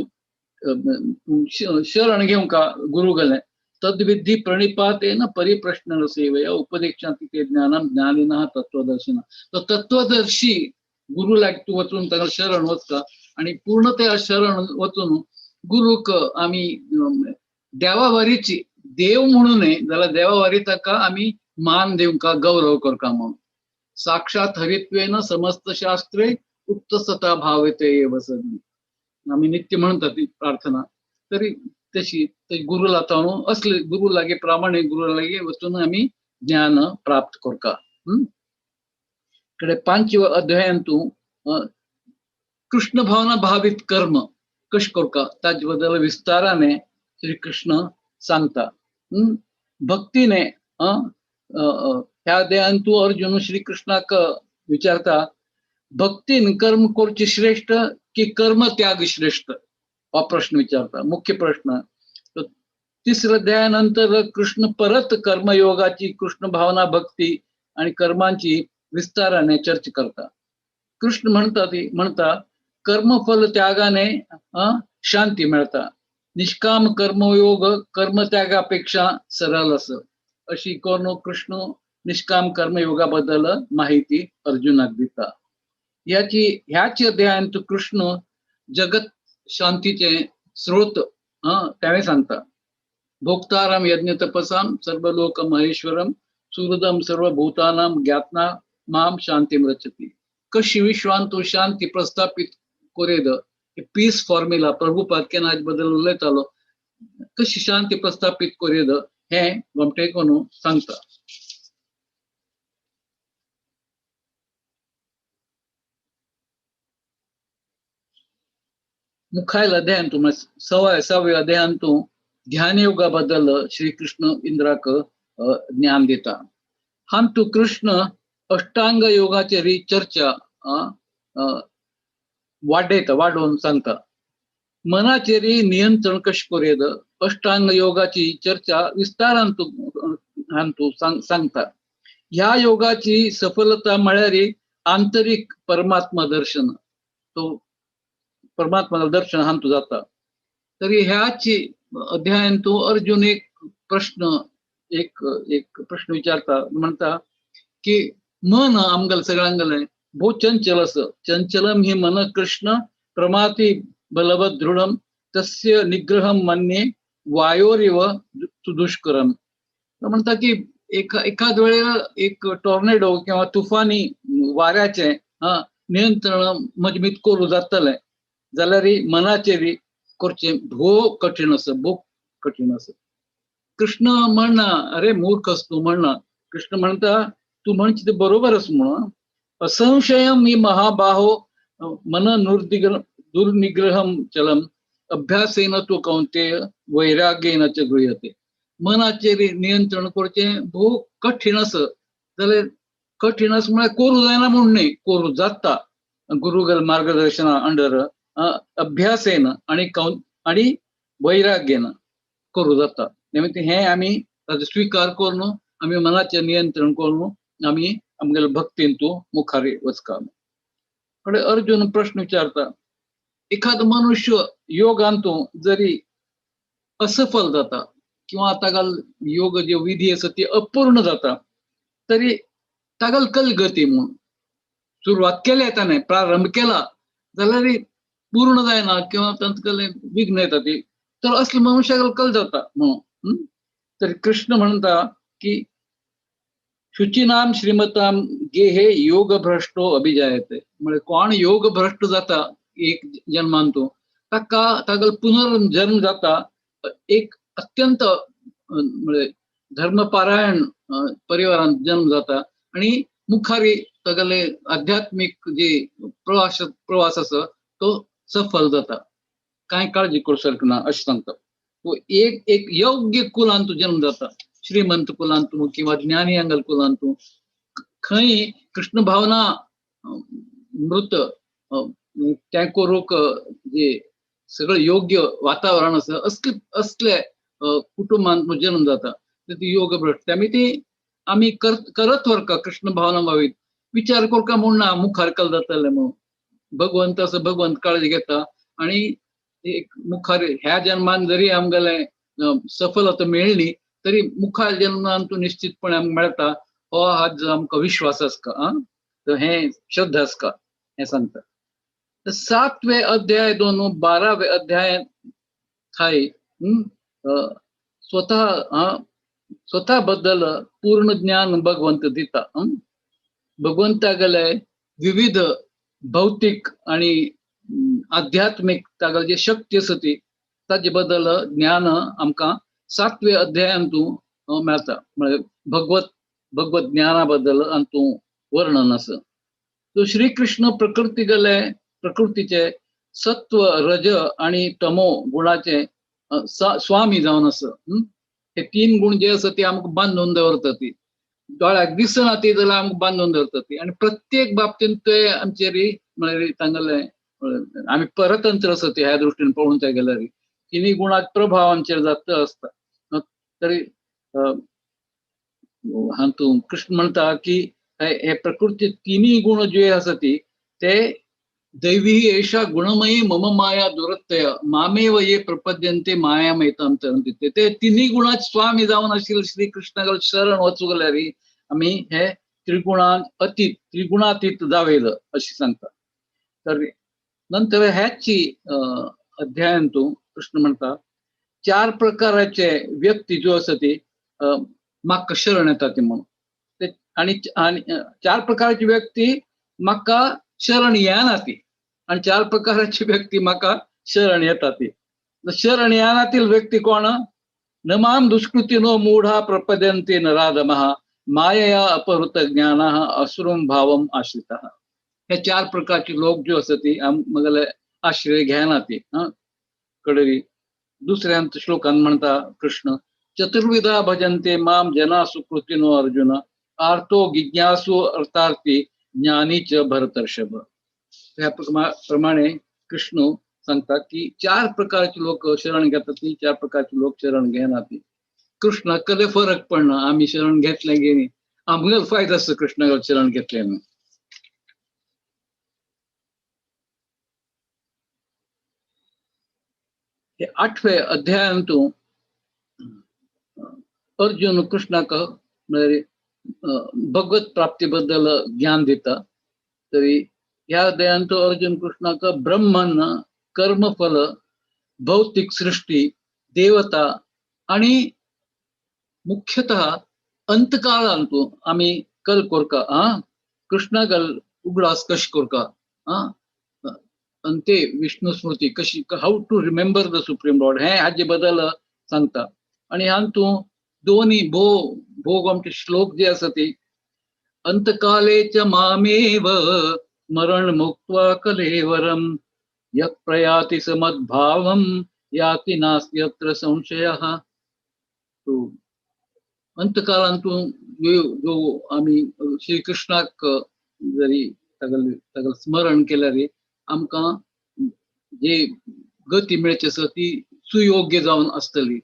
शरण घेवंक गुरु गेलें तद्विधी प्रणिपातेन परिप्रश्न सेवया उपदेक्षांति ते ज्ञानम ज्ञानिनः तत्त्वदर्शिनः. तो तत्त्वदर्शी गुरु लाग तूं वचून ताका शरण वचता आनी पूर्ण त्या शरण वचून गुरूक आमी देवावारीची देव म्हणू न्हय जाल्यार देवावारी ताका आमी मान दिवंक गौरव करता म्हणून. साक्षात हरित्वेन समस्त शास्त्रे उक्त सता भावते एव सद्मी आमी नित्य म्हणटा ती प्रार्थना. तरी तशी गुरु लाता असले गुरु लागी प्रामाणीक गुरु लागी वचून आमी ज्ञान प्राप्त करता. कडे पांचव्या अध्यायान तूं कृष्ण भावना भावित कर्म कश करता ताजे बद्दल विस्ताराने श्री कृष्ण सांगता. भक्तीने ह्या अध्यायान तूं अर्जुन श्री कृष्णाक विचारता भक्तीन कर्म करचे श्रेष्ठ की कर्म त्याग श्रेष्ठ हा प्रश्न विचारता मुख्य प्रश्न. तिसऱ्या अध्यायानंतर कृष्ण परत कर्मयोगाची कृष्ण भावना भक्ती आणि कर्मांची विस्ताराने चर्चा करता. कृष्ण म्हणता ती म्हणता कर्मफल त्यागाने शांती मिळता निष्काम कर्मयोग कर्मत्यागापेक्षा सरळ असं अशी करून कृष्ण निष्काम कर्मयोगाबद्दल माहिती अर्जुनाक दिता. याची ह्याच अध्यायांत कृष्ण जगत शांतीचे स्रोत त्यावें सांगता. भोक्ताराम यज्ञ तपसाम सर्वलोक महेश्वरम सुहृदम सर्वभूतानाम ज्ञातना माम शांतीम रचती. कशी विश्वांतु शांती प्रस्थापित कोरेद पीस फॉर्म्युला प्रभुपाद केन्ना हाजे बद्दल उलयतालो कशी शांती प्रस्थापित कोरेद हें गोमटे कोणू सांगता. मुखायल अध्यायांतु सव्या अध्यायांतु ध्यान योगा बद्दल श्री कृष्ण इंद्राक ज्ञान दिता. हांतु कृष्ण अष्टांग योगाचेर चर्चा वाडयता वाडोवन सांगता. मनाचेर नियंत्रण कशें करूं अष्टांग योगाची चर्चा विस्तारान हांतु सांगता. ह्या योगाची सफलता म्हळ्यार आंतरीक परमात्मा दर्शन तो परमात्मा दर्शन हांतु जाता. तरी ह्याच अध्यायांतु अर्जुन एक प्रश्न एक एक प्रश्न विचारता म्हणता की मन आमगेलें सगळ्यांगेलें भोव चंचल आसा. चंचलम ही मन कृष्ण प्रमाती बलवत दृढम तस्य निग्रहम मन्ये वायोरिव दुष्करम. म्हणता की एखाद वेळेला एक टॉर्नेडो किंवा तुफानी वाऱ्याचें नियंत्रण मजबीत करूं जातलें जाल्यार मनाचेर करचें भोव कठीण आसा भोव कठीण आसा. कृष्ण म्हणना अरे मूर्ख आस तूं म्हणना. कृष्ण म्हणटा तूं म्हणचे तें बरोबर आसा म्हणून असंशयम ही महाबाहो मन दुर्निग्रहम चलम अभ्यासेन तू कौंतेय वैराग्येन च गृह्यते. मनाचेर नियंत्रण करचें भोव कठीण आसा जाल्यार कठीण आसा म्हळ्यार करूं जायना म्हूण न्हय करूं जाता गुरुगल मार्गदर्शना अंडर अभ्यासेन आनी आनी वैराग्येन करूं जाता. हें आमी ताजो स्विकार करून आमी मनाचेर नियंत्रण करून आमी आमगेले भक्तीन तूं मुखार वचका. कडे अर्जुन प्रश्न विचारता एखादो मनुष्य योगांतू जरी असफल जाता किंवा ताका योग जे विधी आसा ती अपूर्ण जाता तरी ताका कल गती म्हूण सुरवात केल्या ताणें प्रारंभ केला जाल्यार पूर्ण जायना किंवा तांकां विघ्न येता ती तर असले मनुष्याक कल जाता म्हणून. तर कृष्ण म्हणटा की शुचीनाम श्रीमताम गेहे योग भ्रष्टो अभिजायते. म्हणजे कोण योग भ्रष्ट जाता एक जन्मान तो ताका तागेलो पुनर्जन्म जाता एक अत्यंत म्हणजे धर्मपारायण परिवारांत जन्म जाता आणि मुखारी तागेले आध्यात्मीक जे प्रवास प्रवास आसा तो सफल जाता. कांय काळजी करूं ना अशें सांगता. तो एक एक योग्य कुलांत जन्म जाता, श्रीमंत कुलांत किंवा ज्ञानी अंगल कुलांत, खंय कृष्ण भावना मृत तें करूंक जे सगळें योग्य वातावरण आसा असले असले कुटुंबांत जन्म जाता. ती योग भ्रष्ट आमी ती आमी करत व्हरका कृष्ण भावना भावीत विचार करका म्हूण ना मुखार कल जातलें म्हणून. भगवंत असो भगवंत काळजी घेता आणि एक मुखार ह्या जन्मान जरी आमगेले सफलता मेळ्ळी तरी मुखार जन्मान तूं निश्चितपणे आमकां मेळटा हो आज आमकां विश्वास आसका. आं, तर हें श्रद्धा आसका हें सांगता. सातवे अध्याय दोन 12वे अध्याय थाय स्वतः स्वतः बद्दल पूर्ण ज्ञान भगवंत दिता. भगवंतागेले विविध भौतिक आणि आध्यात्मिक तागेले जे शक्ती आसा ती ताजे बद्दल ज्ञान आमकां सातवे अध्यायांतू मेळटा. म्हळ्यार भगवत भगवत ज्ञाना बद्दल अंतू वर्णन आसा. तो श्री कृष्ण प्रकृती गेले प्रकृतीचे सत्व रज आणि तमो गुणाचे स्वामी जावन आसा. हे तीन गुण जे आसा ते आमकां बांदून दवरता ती दोळ्याक दिसना ती जाल्यार आमकां बांदून दवरता ती आनी प्रत्येक बाबतींत ते आमचेर म्हळ्यार तांगेले आमी परतंत्र आसा ते ह्या दृश्टीन पळोवंक गेल्यार तिन्ही गुणांत प्रभाव आमचेर जाता आसता. तरी हातूंत कृष्ण म्हणटा की हे प्रकृती तिन्ही गुण जे आसा ती ते दैवी एषा गुणमयी मम माया दुरत्यय मामेव ये प्रपद्यन्ते मायामेतां तरन्ति. ते तिन्ही गुणांत स्वामी जावन आशिल्ले श्री कृष्णाक शरण वचूंक जाल्यार आमी हे त्रिगुणान अतीत त्रिगुणातीत जावेल अशें सांगता. तर नंतर ह्याची अध्यायांतू कृष्ण म्हणटा चार प्रकाराचे व्यक्ती ज्यो आसा ती म्हाका शरण येता ती म्हणून. आणि चार प्रकारची व्यक्ती म्हाका शरण येना ती आणि चार प्रकारची व्यक्ती म्हाका शरण येता ती. शरण येनातील व्यक्ती कोण? न माम दुष्कृतिनो मूढा प्रपद्यन्ते नराधमः मायया अपहृत ज्ञानः असुरं भावम आश्रितः. हे चार प्रकारचे लोक ज्यो आसा ती मगेले आश्रय घेना ती. कडरी दुसऱ्या श्लोकान म्हणता कृष्ण चतुर्विधा भजन्ते माम जना सुकृतिनो अर्जुन आर्तो जिज्ञासु अर्थार्थी ज्ञानी च भरतर्षभ. ह्या प्रमाणे कृष्ण सांगता की चार प्रकारचे लोक शरण घेतात ती चार प्रकारचे लोक शरण घेना ती. कृष्ण कदे फरक पडना आमी शरण घेतले गेली आमकां फायदो आसा कृष्णाक शरण घेतल्यान. हे आठवे अध्यायांतू अर्जुन कृष्णाक म्हळ्यार भगवत प्राप्ती बद्दल ज्ञान दिता. तरी ह्या अध्यायांतू अर्जुन कृष्णाक ब्रह्मन कर्मफल भौतिक सृष्टी देवता आणि मुख्यतः अंतकाळांतू आमी कल कोरका कृष्णाक उगडास कश कोरका अंते विष्णु स्मृती कशी how to remember the supreme lord हे हाजे बद्दल सांगता. आणि हातूंत दोन्ही भो भोग आमचे श्लोक जे आसा ती अंतकाले च मामेव मरण मुक्त्वा कलेवरम यत् प्रयाति समद्भावम याति नास्त्यत्र संशयः. तो अंतकालांतू जो आमी श्रीकृष्णाक जरी तागेले तागेलें स्मरण केल्यार आमकां जे गती मेळची आसा ती सुयोग्य जावन आसतली.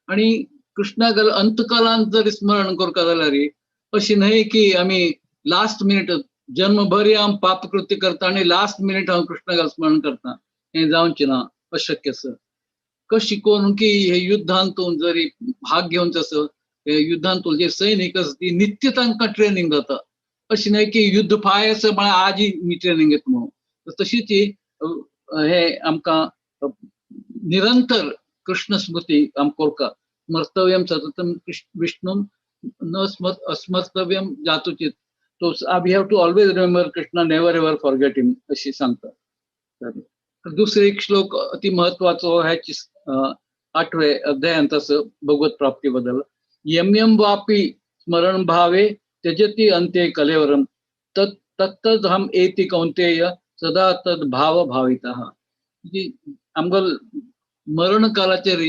आनी कृष्णाक अंतकालांत जर स्मरण करता जाल्यार अशें न्हय की आमी लास्ट मिनीट जन्मभर हांव पापकृत्य करता आनी लास्ट मिनीट हांव कृष्णाक स्मरण करता हें जावचें ना, अशक्य आसा. कशें करून की हे युद्धांत जरी भाग घेवचो आसा हे युद्धांत जे सैनीक आसा ती नित्य तांकां ट्रेनींग जाता. अशें न्हय की युद्ध फाय आसा म्हळ्यार आजी ट्रेनींग घेता म्हणून. तशीच हे आमकां निरंतर कृष्ण स्मृती आमकां करता. स्मर्तव्यम सततम विष्णु न अस्मर्तव्यम जातुचित. तो we have to always remember Krishna, never ever forget him अशी सांगता. दुसरे एक श्लोक अति महत्वाचो ह्याची आठवे अध्यायांत असं भगवत प्राप्तीबद्दल. यम यम वापी स्मरण भावे त्यजती अंते कलेवरम तत् तत्तदहम एति कौंतेय सदा तद भाव भावितः. आमकां मरण कालाचेर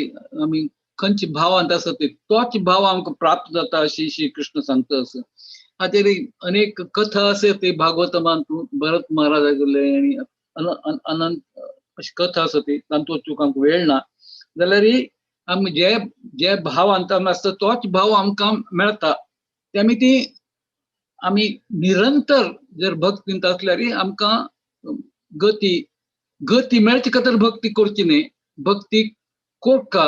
आमी खंयचे भावांत आसा ते तोच भाव आमकां प्राप्त जाता अशी श्री कृष्ण सांगता. असं हाचेर अनेक कथा आसा ते भागवतमान भरत महाराजागेले आनी अनंत अशी कथा आसा ती तांतूत चूक आमकां वेळ ना. जाल्यार आमी जे जे भाव आसता तोच भाव आमकां मेळटा. ते आमी ती आमी निरंतर जर भक्तींत आसल्यार आमकां गती गती मेळचे खातीर भक्ती करची न्ही, भक्ती कोरका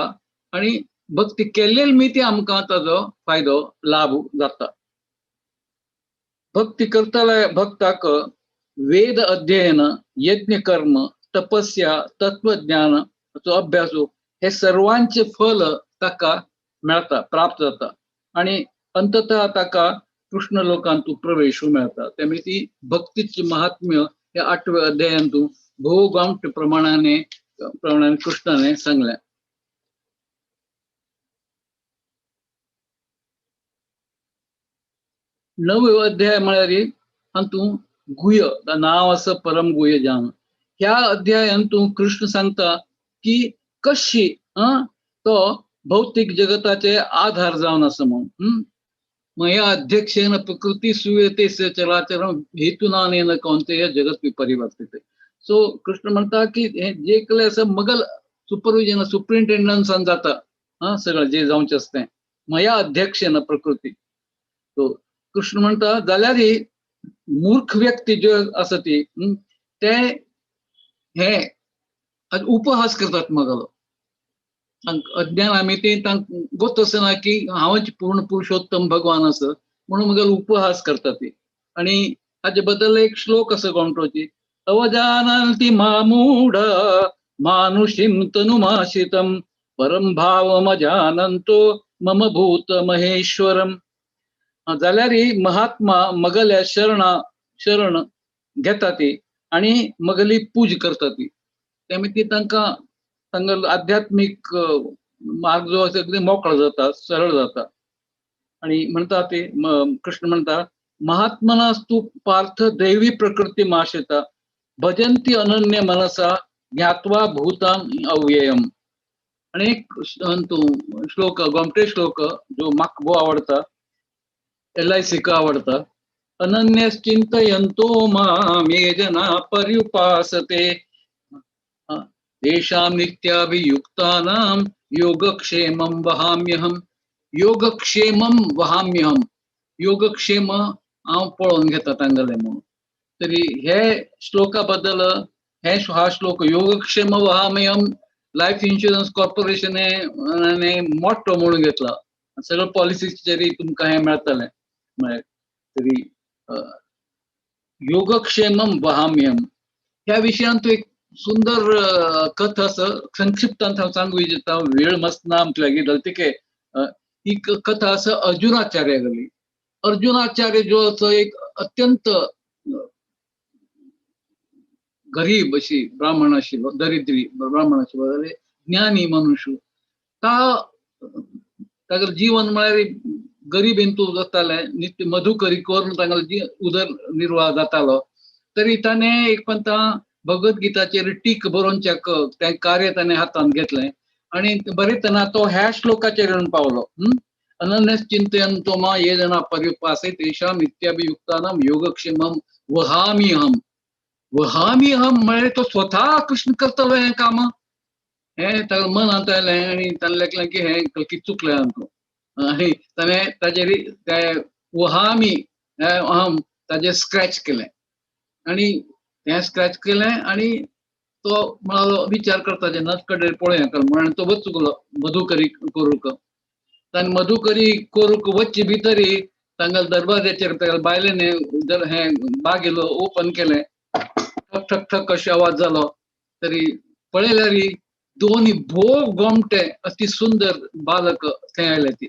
आनी भक्ती केल्ले मी ती आमकां ताजो फायदो लाभ जाता. भक्ती करतल्या भक्ताक वेद अध्ययन, यज्ञ कर्म, तपस्या, तत्वज्ञान अभ्यास हे सर्वांचे फल ताका मेळता, प्राप्त जाता आनी अंततः ताका कृष्ण लोकांतु प्रवेश मेळता. त्यामुळे ती भक्तीचे महात्म्य ह्या आठव्या अध्यायांतु भोव प्रमाणाने प्रमाणाने कृष्णाने सांगलें. नवे अध्याय म्हळ्यार हातूंत गुह्य नांव आसा परम गुह्य ज्ञान. ह्या अध्यायांतु कृष्ण सांगता की कशी तो भौतिक जगताचे आधार जावन आसा म्हणून. मया अध्यक्षेन प्रकृती सुयते चराचरम हेतुनानेन कौंतेय जगत विपरिवर्तिते. सो कृष्ण म्हणता की हे जे केलें आसा मगल सुपरविजन सुप्रिंटेंडन्सान जाता सगळें जे जावचें आसा तें मया अध्यक्षेन प्रकृती. सो कृष्ण म्हणता जाल्यार मूर्ख व्यक्ती ज्यो आसा ती ते हे उपहास करतात मगलो अज्ञान आमी ते तांकां गोत आसना की हांवच पूर्ण पुरुषोत्तम भगवान आसा म्हणून मगल उपहास करतात ती. आनी हाजे बद्दल एक श्लोक आसा गोमटोची. अवजानन्ति मामूढ मानुषीं तनुमाश्रितं परम भावमजानन्तो मम भूत महेश्वरम. जाल्यार महात्मा मगल्या शरणा शरण घेता ती आनी मगली पूज करता ती. त्यामुळे ती तांकां तांकां आध्यात्मीक मार्ग जो आसा अगदी मोकळो जाता, सरळ जाता. आनी म्हणटा ते कृष्ण म्हणटा महात्मनास्तु पार्थ दैवी प्रकृती माश्रिता भजंती अनन्य मनसा ज्ञात्वा भूतां अव्ययम. आनी एक श्लोक गोमटे श्लोक जो म्हाका भोव आवडटा, LIC आवडता. अनन्यश्चिन्तयन्तो मां ये जना पर्युपासते तेषां नित्याभियुक्तानां योगक्षेमं वहाम्यहं. योगक्षेमं वहाम्यहं, योगक्षेम हांव पळोवन घेता तांगेलें म्हणून. तरी हे श्लोका बद्दल हे हा श्लोक योगक्षेम वहाम्यहं लायफ इन्शुरन्स कॉर्पोरेशन मोटो म्हणून घेतला. सगळं पॉलिसीचेर तुमकां हें मेळटलें म्हळ्यार. तरी योगक्षेमम वहाम्यहं ह्या विशयान तो एक सुंदर कथा आसा. संक्षिप्तान हांव सांगू इच्छिता, वेळ मस्त ना आमचे लागीं जाल्यार ही कथा आसा अर्जुनाचार्यागेली. अर्जुनाचार्य जो आसा एक अत्यंत गरीब अशी ब्राह्मण आशिल्लो, दरिद्री ब्राह्मण आशिल्लो, जाल्यार ज्ञानी मनुष्य. तागेलें जीवन म्हळ्यार गरिबेंतू जातालें, नित्य मधुकरी करून तांगेलो उदर निर्वाह जातालो. तरी ताणें एक पंता भगवद्गीताचेर टीक बरोवच्याक तें कार्य ताणें हातांत घेतलें आनी बरयतना तो ह्या श्लोकाचेर येवन पावलो. अनन्यश्चिन्तयन्तो मां ये जना पर्युपासे तेषां नित्याभियुक्तानां योगक्षेमं वहाम्यहं. वहाम्यहं म्हळ्यार तो स्वता कृष्ण करतलो हें काम हें ताका मनांत आयलें आनी ताणें लेखलें की हें कल्की चुकलें आमकां. आनी ताणें ताजेर तें वहामी अहम ताजेर स्क्रॅच केलें आनी तें स्क्रॅच केलें आनी तो म्हळो विचार करता जेन्ना कडेन पळोवया म्हणून तो वचूंक मधुकरी करूंक. ताणें मधुकरी करूंक वच्चे भितरी तांगेल्या दरवाज्याचेर तागेल्या बायलेन हें बागेलो ओपन केलें, ठक ठक ठक अशें आवाज जालो. तरी पळयल्यार दोनी भोव गोमटे अति सुंदर बालक थंय आयले ती.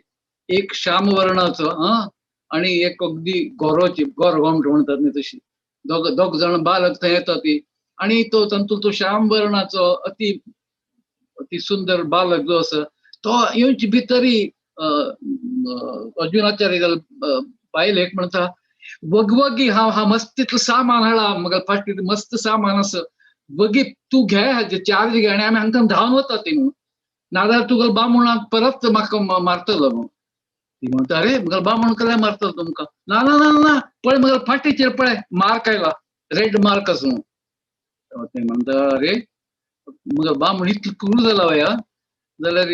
एक श्याम वर्णाचो आणि एक अगदी गोरोची गोर गोमट म्हणतात न्ही तशी, दोग जाण बालक थंय येता ती आणि तो तातूंत तो श्याम वर्णाचो अति अति सुंदर बालक जो आसा तो येवचे भितरी अर्जुनाचार्य बायलेक म्हणटा वगवगी हांव हा मस्त तितलें सामान हाडला म्हाका फाटली मस्त सामान आसा, वगी तूं घे हाजे चार्ज घे आनी आमी हांगा धांवन वता ती म्हणून, नाजाल्यार तुगेलो बामणाक परत म्हाका मारतलो म्हणून. ती म्हणटा अरे म्हगेलो बामण कसले मारतलो तुमकां, ना ना ना ना पळय म्हगेलो फाटीचेर पळय मार्क आयला, रेड मार्क आसा म्हणून. ते म्हणटा अरे म्हगेलो बामण इतलो क्रूर जाला वया, जाल्यार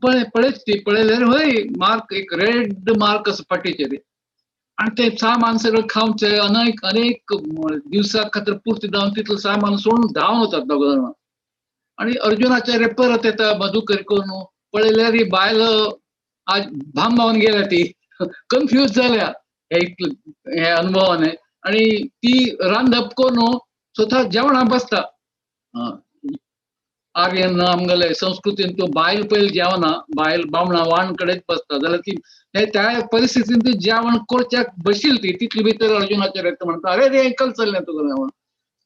पळय पळयत ती पळयल्यार हय मार्क एक रेड मार्क आसा फाटीचेर. आनी ते सामान सगळें खावचें अनेक अनेक दिवसा खातीर पुर्ती जावन तितलें सामान सोडून धांवन वतात दोग जाणां. आनी अर्जुनाचार्य परत येता मधुकर करून पळयल्यार ही बायल आज भांबावन गेल्या, ती कन्फ्यूज जाल्या हे इतले हे अनुभवाने, आनी ती रांदप करून स्वता जेवणाक बसता. आर्यन आमगेले संस्कृतीन तो बायल पयलीं जेवना, बायल बामणा वाण कडेच बसता, जाल्यार ती हे त्या परिस्थितीन ती जेवण करच्याक बशील ती तितले भितर अर्जुनाचार्य म्हणटा अरे रे कल चल्लें तुका जेवण.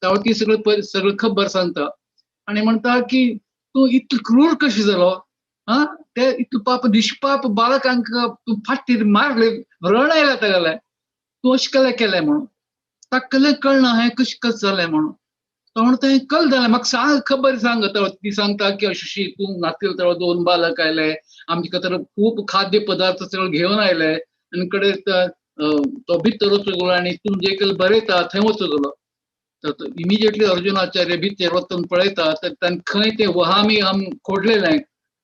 तेन्ना ती सगळी सगळी खबर सांगता आनी म्हणटा की तूं इतलो क्रूर कशें जालो, आं ते इतलो पाप निष्पाप बालकांक तूं फाटीर मारले, व्रण आयला तागेले, तूं अशें कलें केलें म्हणून. ताका कलें कळना हें कशें कशें जालें म्हणून. तो म्हणटा हें कल जालें म्हाका सांग खबर सांग. ती सांगता की अशी तूं नातील तेन्ना दोन बालक आयले आमचे खातीर खूब खाद्य पदार्थ सगळे घेवन आयले आनी कडे तो भितर वचूंक गेलो आनी तूं जे केलें बरयता थंय वचूंक गेलो. तर इमिजिएटली अर्जुनाचार्य भितर वचून पळयता तर ताणें खंय ते वहामी हम खोडलेलें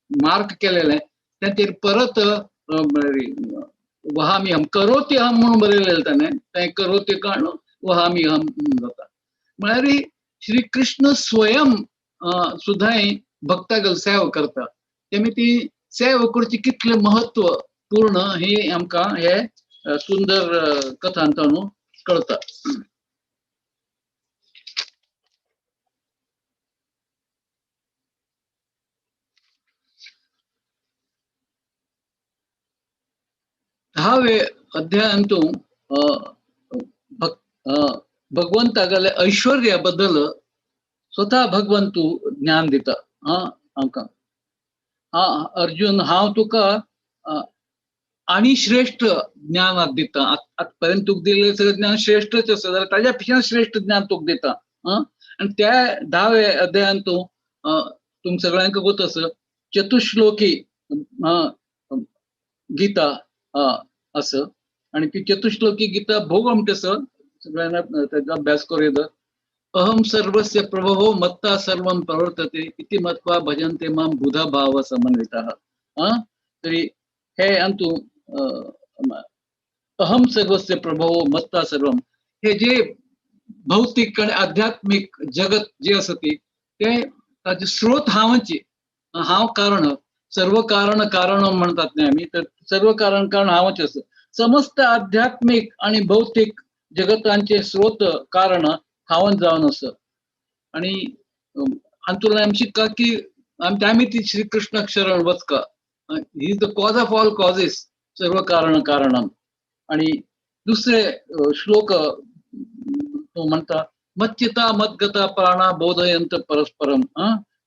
मार्क केलेलें ताचेर परत वहामी हम करोती हम म्हणून बरयलेलें ताणें, तें करोती काडून वहामी हम जाता. म्हळ्यार श्री कृष्ण स्वयं सुद्दां भक्तागल सेवा करता, तेमी ती सेवा करची कितलें महत्व पूर्ण हे आमकां हे सुंदर कथांतून कळता. धावे अध्यायांतू भगवंतागले ऐश्वर्या बद्दल स्वतः भगवंतू ज्ञान दिता आमकां. अर्जुन हांव तुका आनी श्रेष्ठ ज्ञान दिता, आतापर्यंत तुका दिलेलें सगळें ज्ञान श्रेष्ठच आसा जाल्यार ताज्या पेक्षा श्रेष्ठ ज्ञान तुका दिता. आनी त्या धावे अध्यायान तूं तुमकां सगळ्यांक गोत आसा चतुश्लोकी गीता आसा आनी ती चतुश्लोकी गीता भोव आमटे आसा, सगळ्यांना ताजो अभ्यास करूं येता. अहम सर्वस्य प्रभवो मत्ता सर्वं प्रवर्तते इति मत्वा भजन्ते मां बुधा भाव समन्वितः. तरी हे अंतु अहम सर्वस्य प्रभवो मत्ता सर्वं हे जे भौतिक आनी आध्यात्मीक जगत जे आसा ती ते ताजे स्रोत हांवची, हांव कारण, सर्व कारण कारण म्हणतात न्ही आमी, तर सर्व कारण कारण हांवच आसा. समस्त आध्यात्मीक आनी भौतिक जगतांचे स्रोत कारण हांवच जावन आसा. आनी हातूंतल्यान आमी शिकता की आमी ती श्री कृष्णाक शरण वचका, he is the cause of all causes, सर्व कारण कारणम. आनी दुसरे श्लोक तो म्हणटा मच्चिता मद्गता प्राणा बोधयंत परस्परम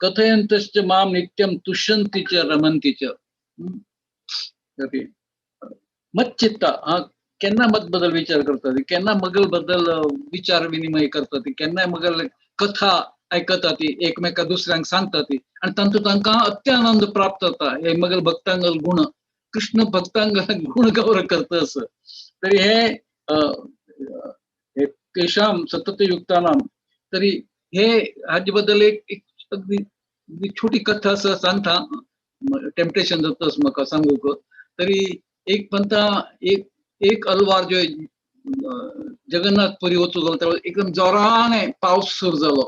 कथयंतश्च माम नित्यम तुष्यंती च रमंती च. मच्चित्ता केन्ना मत बदल विचार करता ती, केन्ना मगल बद्दल विचार विनिमय करता ती, केन्ना मगल कथा आयकता ती, एकमेका दुसऱ्यांक सांगता ती आनी तांचो तांकां अत्यानंद प्राप्त जाता. हे मगल भक्तांगल गुण, कृष्ण भक्तांगल गुण गौरव करता असं. तरी हे तेषां सततयुक्तानां तरी हे हाजे बद्दल एक अगदी छोटी कथा असं सांगता, टेम्पटेशन जाता म्हाका सांगूक. तरी एक म्हणटा एक अलवार जो जगन्नाथपुरी वचूंक गेलो तेन्ना एकदम जोरान पावस सुरू जालो,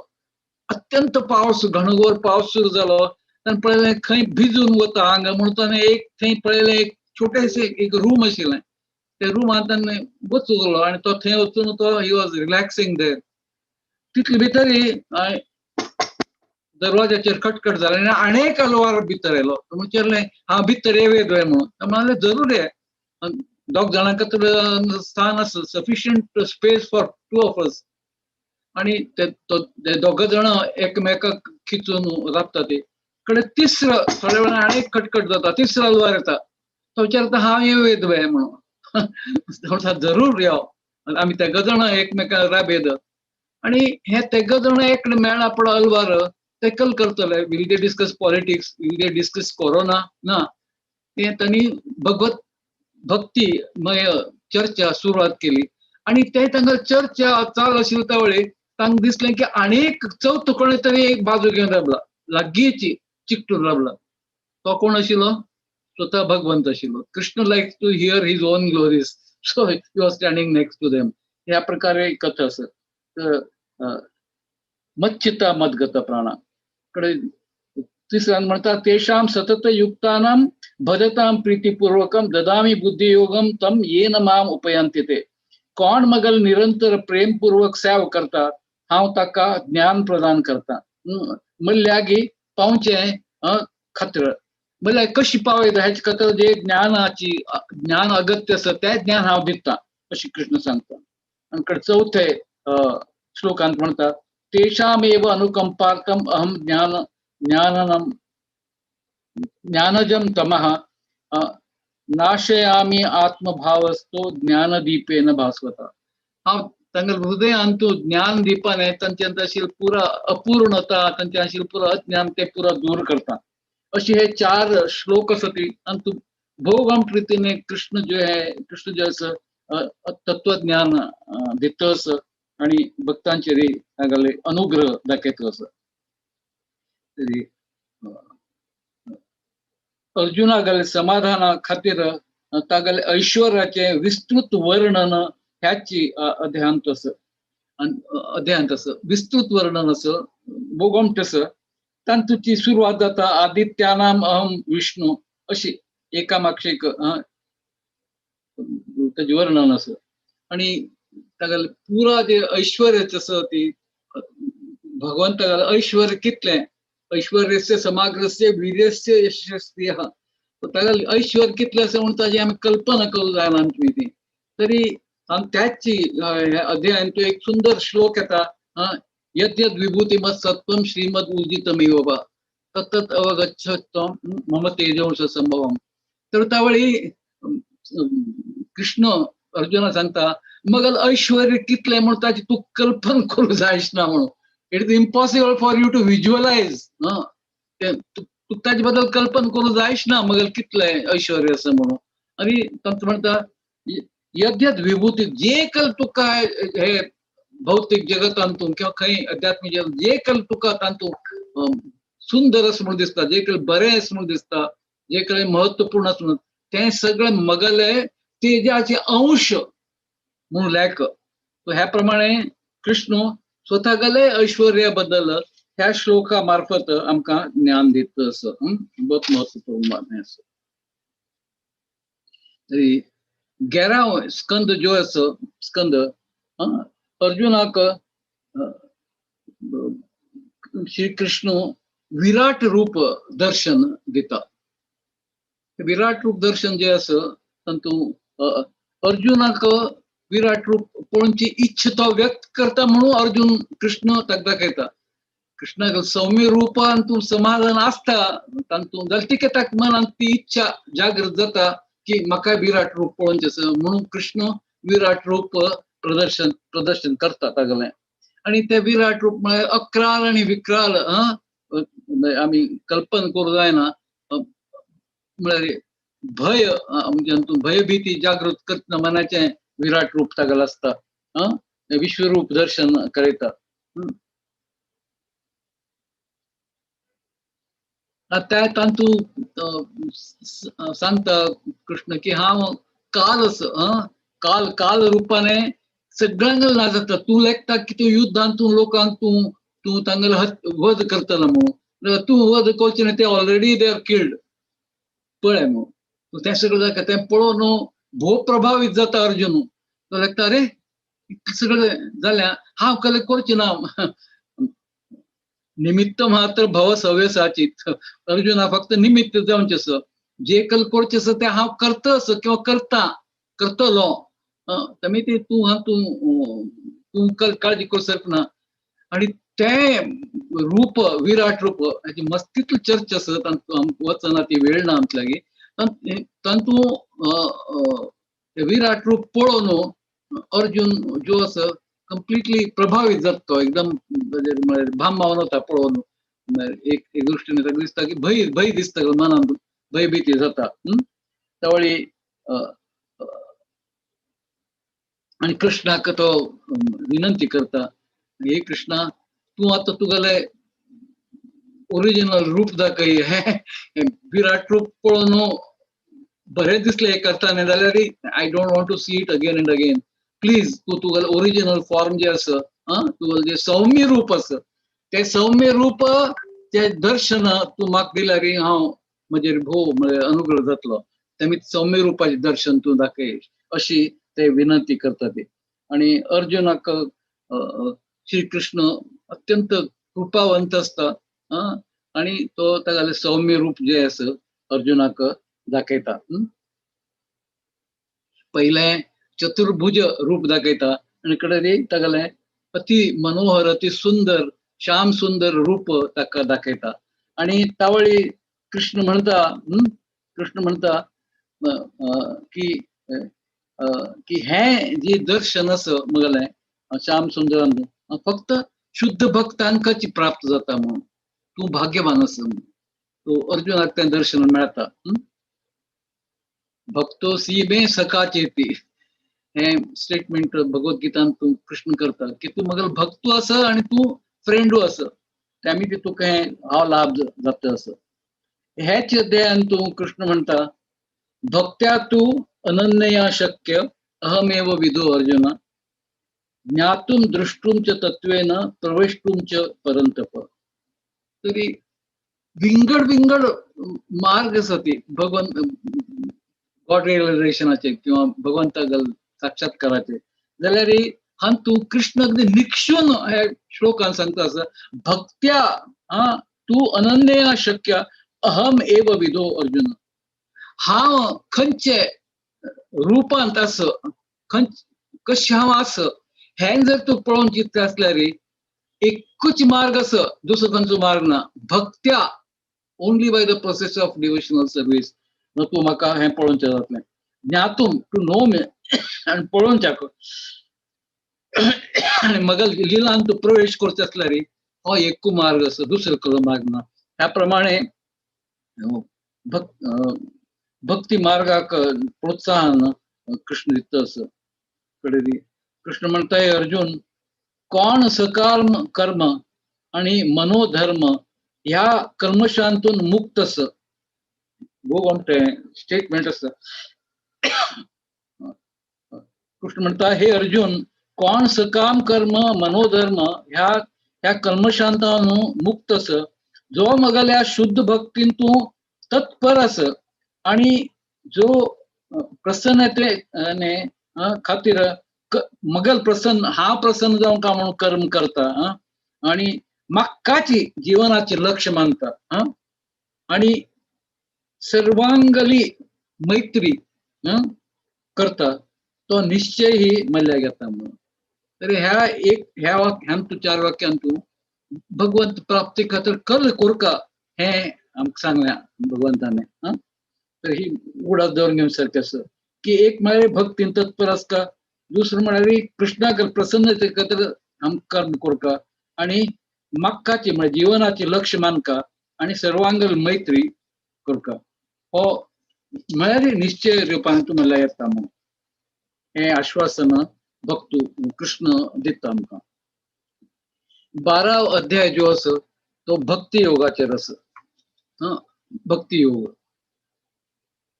अत्यंत पावस, घणघोर पावस सुरू जालो. ताणें पळयलें खंय भिजून वता हांगा म्हणून ताणें एक थंय पळयलें एक छोटेशें एक रूम आशिल्लें, त्या रुमांत ताणें वचूंक गेलो आनी तो थंय वचून तो he was relaxing there. तितले भितर दरवाजाचेर खटखट जालें आनी आनी एक अलवार भितर येयलो. तो विचारलें हांव भितर येवं काय म्हणून. तो म्हणाले जरूर ये, दोग जाणां खातीर स्थान आसा, sufficient space for two of us. आनी ते दोग जाणां एकमेकाक खिचून राबता ते कडे तिसरो थोड्या वेळान आनी एक खटखट जाता, तिसरो अलवार येता. तो विचारता हांव येवं काय म्हणून. तो जरूर यो. आमी तेग जाणां एकमेकाक राबयत आनी हे तेग जाणां एक मेळ्ळा पळय अलवार, ते कल करतले. Will they discuss politics, will they discuss corona? ना, ते तांणी भगवत भक्तिमय चर्चा सुरवात केली. आनी ते तांकां चर्चा चालू आशिल्ली त्या वेळी तांकां दिसलें की आनी एक चवथो कोणे तरी एक बाजू घेवन राबला, लागींच चिकटून राबला. तो कोण आशिल्लो? स्वता भगवंत आशिल्लो. Krishna like to hear his own glories, so you are standing next to them. ह्या प्रकारे कथा आसा. तर मच्चिता मद्गत प्राणा कडे तिसऱ्यान म्हणटा तेषां सतत युक्तानां भजतां प्रीतिपूर्वकं ददामी बुद्धियोगम तम येन माम उपयंती ते. कोण मगल निरंतर प्रेमपूर्वक सेव करता हांव ताका ज्ञान प्रदान करता. म्हणल्यागी पावचें खात्र म्हणल्यार कशी पावयता हेचे खातीर जे ज्ञानाची ज्ञान अगत्य आसा तें ज्ञान हांव दिता अशें कृष्ण सांगता. आनी चवथे श्लोकांत म्हणटा तेषामेव अनुकंपार्थम अहम ज्ञान ज्ञाननम ज्ञानजम तमः नाशयामी आत्मभावस्तो ज्ञानदीपेन भास्वता. हांव तांगेल्या हृदयांत ज्ञान दीपाने तांच्यांत आशिल्ली पुरा अपूर्णता, तांच्या आशिल्लें पुरा अज्ञान ते पुरा दूर करता. अशे हे चार श्लोक आसा ती. आनी तूं भोव प्रितीने कृष्ण जे आहे, कृष्ण जे आसा तत्वज्ञान दिता आसा आनी भक्तांचेर तागेले अनुग्रह दाखयता आसा. तरी अर्जुनागेले समाधाना खातीर तागेले ऐश्वर्याचें विस्तृत वर्णन ह्याची अध्यायांत आसा. अध्यायांत आसा विस्तृत वर्णन आसा, भोगमट आसा. तांतूची सुरवात जाता आदित्यानाम अहम विष्णू अशी एका मागशे एक ताजें वर्णन आसा. आनी तागेलें पुरा जे ऐश्वर्याचें आसा ती भगवंतागेलें ऐश्वर्य कितलें, ऐश्वर्यस्य समाग्रस्य वीर्यस्य यशस्वी, तागेलें ऐश्वर्य कितलें आसा म्हूण ताजी आमी कल्पना करूंक जायना आमची ती. तरी त्याची अध्यायान तो एक सुंदर श्लोक येता, यद यद विभूतिमत् सत्वं श्रीमद उर्जितमेव वा तत्तत् अवगच्छत्वं मम तेजोंश संभवम. तर त्यावेळी कृष्ण अर्जुना सांगता मग ऐश्वर्य कितलें म्हणून ताची तूं कल्पना करूंक जायच ना म्हणून. It is impossible for you to visualise. तूं ताजे बद्दल कल्पना करूंक जायच ना मग कितलें ऐश्वर्य आसा म्हणून. आनी तांकां म्हणटा यद यद विभूती, जे कल तुका हे भौतिक जगतांतून किंवा खंय अध्यात्मीक जगत जे कल तुका तातूंत सुंदर अशें म्हणून दिसता, जे कल बरें अशें म्हणून दिसता, जे कल महत्वपूर्ण अशें म्हणून, तें सगळें मगले तेजाचे अंश म्हणून लेख. ह्या प्रमाणे कृष्ण स्वता गेले ऐश्वर्या बद्दल ह्या श्लोका मार्फत आमकां ज्ञान दिता असं बहुत महत्वपूर्ण आसा. तरी गेराव स्कंद जो आसा स्कंद अर्जुनाक श्री कृष्ण विराट रूप दर्शन दिता. विराट रूप दर्शन जे आसा तातूंत अर्जुनाक विराट रूप पळोवची इच्छा तो व्यक्त करता म्हणून अर्जुन कृष्ण ताका दाखयता. कृष्णाक सौम्य रूपान तूं समाधान आसता तातूंत जाल्यार तिका ताका मनांत ती इच्छा जागृत जाता की म्हाका विराट रूप पळोवचें आसा म्हणून कृष्ण विराट रूप प्रदर्शन प्रदर्शन करता तागेलें. आनी तें विराट रूप म्हळ्यार अक्राल आनी विक्राल आमी कल्पना करूंक जायना. म्हळ्यार भय म्हणजे भयभीती जागृत करतना मनाचें विराट रूप तागेलें आसता. विश्वरूप दर्शन करता. त्या तातूंत सांगता कृष्ण की हांव काल आसा, काल काल रुपाने सगळ्यांक ना जाता. तूं लेखता की तूं युद्धान तूं लोकांक तूं तूं तांगेलो वध करतलो म्हणून, तूं वध करचें न्ही, ते ऑलरेडी they are killed पळय म्हणून. तें सगळें जाता तें पळोवन भोव प्रभावीत जाता अर्जुन. तो लेखता अरे इतलें सगळें जालें हांव कसलें करचें ना. निमित्त मात्र भव सव्यसाची. अर्जुना फक्त निमित्त जावचें आसा, जे कल करचें आसा तें हांव करता आसा किंवा करता करतलो. तमी ते तूं हा तूं तूं काळजी करूं ना. आनी तें रूप विराट रूप हाची मस्तीतली चर्चा आसा, तांतूं वचना ती वेळ ना आमचे लागीं. तांतूं विराट रूप पळोवन अर्जुन जो आसा कंप्लिटली प्रभावीत जाता, तो एकदम भाम वता पळोवन. एक एक दृश्टीने ताका दिसता की भंय भंय दिसता, मनांत भंयभीती जाता. त्यावेळी आनी कृष्णाक तो विनंती करता, हे कृष्णा तूं आतां तुगेलें ओरिजिनल रूप दाखय. हें विराट रूप पळोवन बरें दिसलें हें करतना, जाल्यार I don't want to see it again and again. Please तूं तुगेलें ओरिजिनल फॉर्म जें आसा, तुगेलें जें सौम्य रूप आसा तें सौम्य रूप तें दर्शन तूं म्हाका दिल्यार हांव म्हजेर भोव म्हळ्यार अनुग्रह जातलो. तेमी सौम्य रुपाचें दर्शन तूं दाखय अशी ते विनंती करता ती. आनी अर्जुनाक श्री कृष्ण अत्यंत कृपावंत आसता आनी तो तागेलें सौम्य रूप जें आसा अर्जुनाक दाखयता. पयलें चतुर्भुज रूप दाखयता आनी कडेन तागेलें अति मनोहर अति सुंदर श्याम सुंदर रूप ताका दाखयता. आनी तावळी कृष्ण म्हणता, कृष्ण म्हणता की की हें जे दर्शन आसा मगलें श्याम सुंदरान फक्त शुद्ध भक्तांकाच प्राप्त जाता म्हणून तूं भाग्यवान आसा म्हणून तूं अर्जुनाक तें दर्शन मेळटा. भक्तो सीमे सखा चेती हें स्टेटमेंट भगवद्गीतान तूं कृष्ण करता की तूं मगल भक्तू आसा आनी तूं फ्रेंडू आसा, त्यामी ते तुका हें हांव लाभ जाता आसा. हेच अध्यायान तूं कृष्ण म्हणटा भक्त्या तूं अनन्यया शक्य अहमेव विदो अर्जुन ज्ञातुम द्रष्टुम च तत्वेन प्रवेष्टुम च परंतप. तरी विंगड विंगड मार्ग आसा ती भगवान गॉड रियलायझेशनाचे किंवा भगवंता साक्षात्काराचे. जाल्यार हातूंत कृष्ण अगदी निक्षून हे श्लोकान सांगता आसा भक्त्या हा तूं अनन्यया शक्य अहम एव विदो अर्जुन. हांव खंयचे रुपांत आस, खंय कशें हांव आस हें जर तूं पळोवन चिंतता आसल्यार एकूच मार्ग आसा, दुसरो खंयचो मार्ग ना. भक्त्या only by the process of devotional service तूं म्हाका हें पळोवचें जातलें. ज्ञातूम टू नो मी आनी पळोवच्याक आनी मगल लिलान तूं प्रवेश करचो आसल्यार हो एकू मार्ग आसा, दुसरो कसलो मार्ग ना. ह्या प्रमाणे भक्ती मार्गाक प्रोत्साहन कृष्ण दिता आसा. कडेन कृष्ण म्हणटा, हे अर्जुन कोण सकार्म कर्म आनी मनोधर्म ह्या कर्मशांतून मुक्त आसा. भोव आमचें स्टेटमेंट आसा. कृष्ण म्हणटा, हे अर्जुन कोण सकाम कर्म मनोधर्म ह्या ह्या कर्मशांतान मुक्त आसा, जो मगल्या शुद्ध भक्तीन तूं तत्पर आसा आनी जो प्रसन्नतेने खातीर मगल प्रसन्न हांव प्रसन्न जावंक का म्हणून कर्म करता आनी म्हाकाची जिवनाचे लक्ष मानता आनी सर्वांगली मैत्री करता तो निश्चय ही मल्ल्या घेता म्हणून. तर ह्या एक ह्या ह्यान चार वाक्यान तूं भगवंत प्राप्ती खातीर कल कोरका हें आमकां सांगलें भगवंताने. तर ही उडास दवरून घेवन सारकें आसा की एक म्हळ्यार भक्तीन तत्पर आसता, दुसरें म्हळ्यार कृष्णाक प्रसन्नते खातीर आमकां कर्म कोरका आनी म्हाकाची म्हळ्यार जिवनाचे लक्ष मानका आनी सर्वांगल मैत्री करका. हो म्हळ्यार निश्चय रुपान तूं म्हणल्यार येता म्हणून हें आश्वासन भक्तू कृष्ण दिता आमकां. 12 अध्याय जो आसा तो भक्ती योगाचेर आसा. भक्ती योग.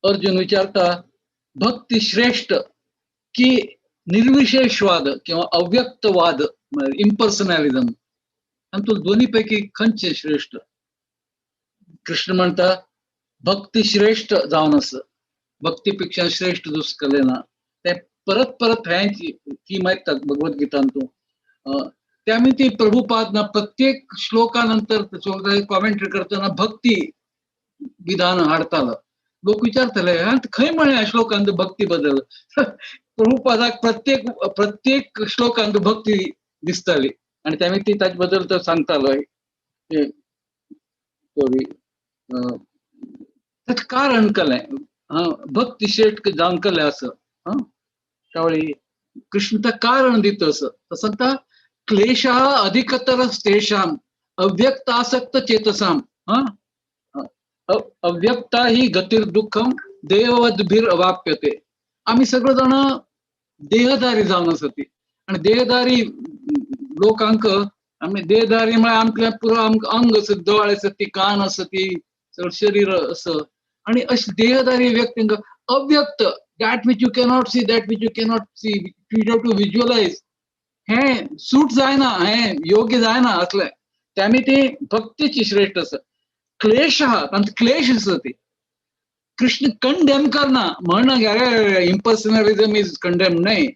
अर्जुन विचारता भक्ती श्रेष्ठ की निर्विशेषवाद किंवा अव्यक्तवाद इम्पर्सनॅलिझम हातूंत दोन्ही पैकी खंयचें श्रेष्ठ? कृष्ण म्हणटा भक्ती श्रेष्ठ जावन आसा, भक्तीपेक्षा श्रेष्ठ दुसरें ना. तें परत परत हें थीम आयकतात भगवद्गीतान तूं. त्यामुळे ती प्रभुपाद ना प्रत्येक श्लोकानंतर कॉमेंट्री करताना भक्ती विधान हाडतालो. लोक विचारतले खंय म्हळें श्लोकांत भक्ती बद्दल. प्रभुपादाक प्रत्येक प्रत्येक श्लोकांत भक्ती दिसताली आनी त्यामुळे ती ताचे बद्दल तो सांगतालो. ताचें कारण कलें भक्ती श्रेष्ठ जावन कलें आसा. त्यावेळी कृष्ण त्या कारण दिता असं तो सांगता क्लेशः अधिकतरस्तेषाम् अव्यक्तासक्त चेतसाम अव्यक्ता ही गतीर्दुःखम देहवद्भिर अवाप्यते. आम्ही सगळे जण देहधारी जावन आसा ती आनी देहधारी लोकांक आमी देहधारी म्हळ्यार आमकां पुरो आमकां अंग आसा, दोळे आसा ती, कान आसा ती, सगळें शरीर आसा आनी अशें देहधारी व्यक्तींक अव्यक्त that which you cannot see, that which you cannot see, you have to visualize, हें सूट जायना, हें योग्य जायना असलें. त्यामुळे ते भक्तीची श्रेष्ठ आसा. क्लेश आहा तांचो क्लेश आसा ती. कृष्ण कंडेम करना म्हणना अरे इम्पर्सनलिझम is condemn, न्हय.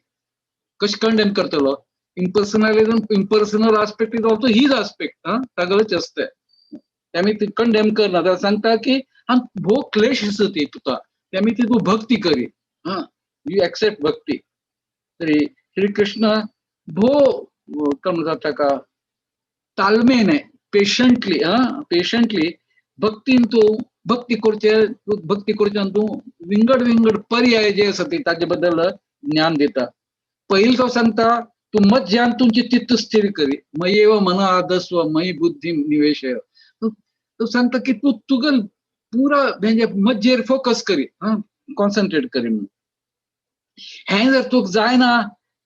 कशें कंडेम करतलो? Impersonalism, impersonal aspect is also his aspect, तागेलोच आसता. त्यामुळे ती कंडेम करना, ताका सांगता की हांगा भोव क्लेश आसा ती तुका, त्यामुळे ती तूं भक्ती करी, you accept भक्ती. तरी श्री कृष्ण भोव कम जाता का तालमेने पेशंटली, पेशंटली भक्तीन तूं भक्ती करचे, भक्ती करच्यान तूं विंगड विंगड पर्याय जे आसा ते ताजे बद्दल ज्ञान दिता. पयलीं तो सांगता तूं मज्जान तुमची चित्त स्थिर करी, मयेव मन आदस्व मयी बुद्धी निवेशय. तो सांगता की तूं तुगेल पुरा म्हणजे मज्जेर फोकस करी, कॉन्सन्ट्रेट करी म्हणून. हें जर तुका जायना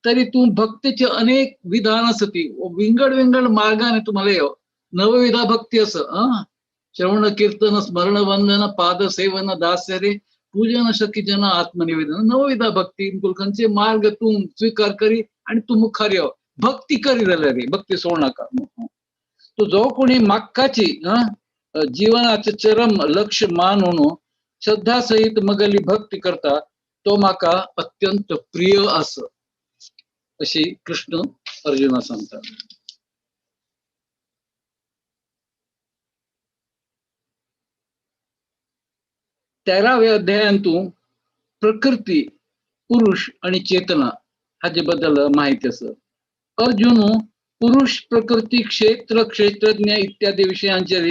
तरी तूं भक्तीचे अनेक विधान आसा ती विंगड विंगड मार्गाने तुम्हाला यो नवविधा भक्ती आसा. श्रवण कीर्तन स्मरण वंदन पाद सेवन दास्यरे पूजन शकी जन आत्मनिवेदन, नवविधा भक्ती. खंयचे मार्ग तूं स्वीकार करी आनी तूं मुखार यो, भक्ती करी जाल्यार रे भक्ती सोड नाका. तो जो कोणी माक्काची जीवनाचे चरम लक्ष मानून श्रद्धा सहित मगली भक्ती करता तो माका अत्यंत प्रिय आसा, अशी कृष्ण अर्जुना सांगता. तेराव्या अध्यायांतून प्रकृती, पुरुष आणि चेतना हाजे बद्दल माहिती आसा. अर्जुन पुरुष, प्रकृती, क्षेत्र, क्षेत्रज्ञ इत्यादी विषयांचेर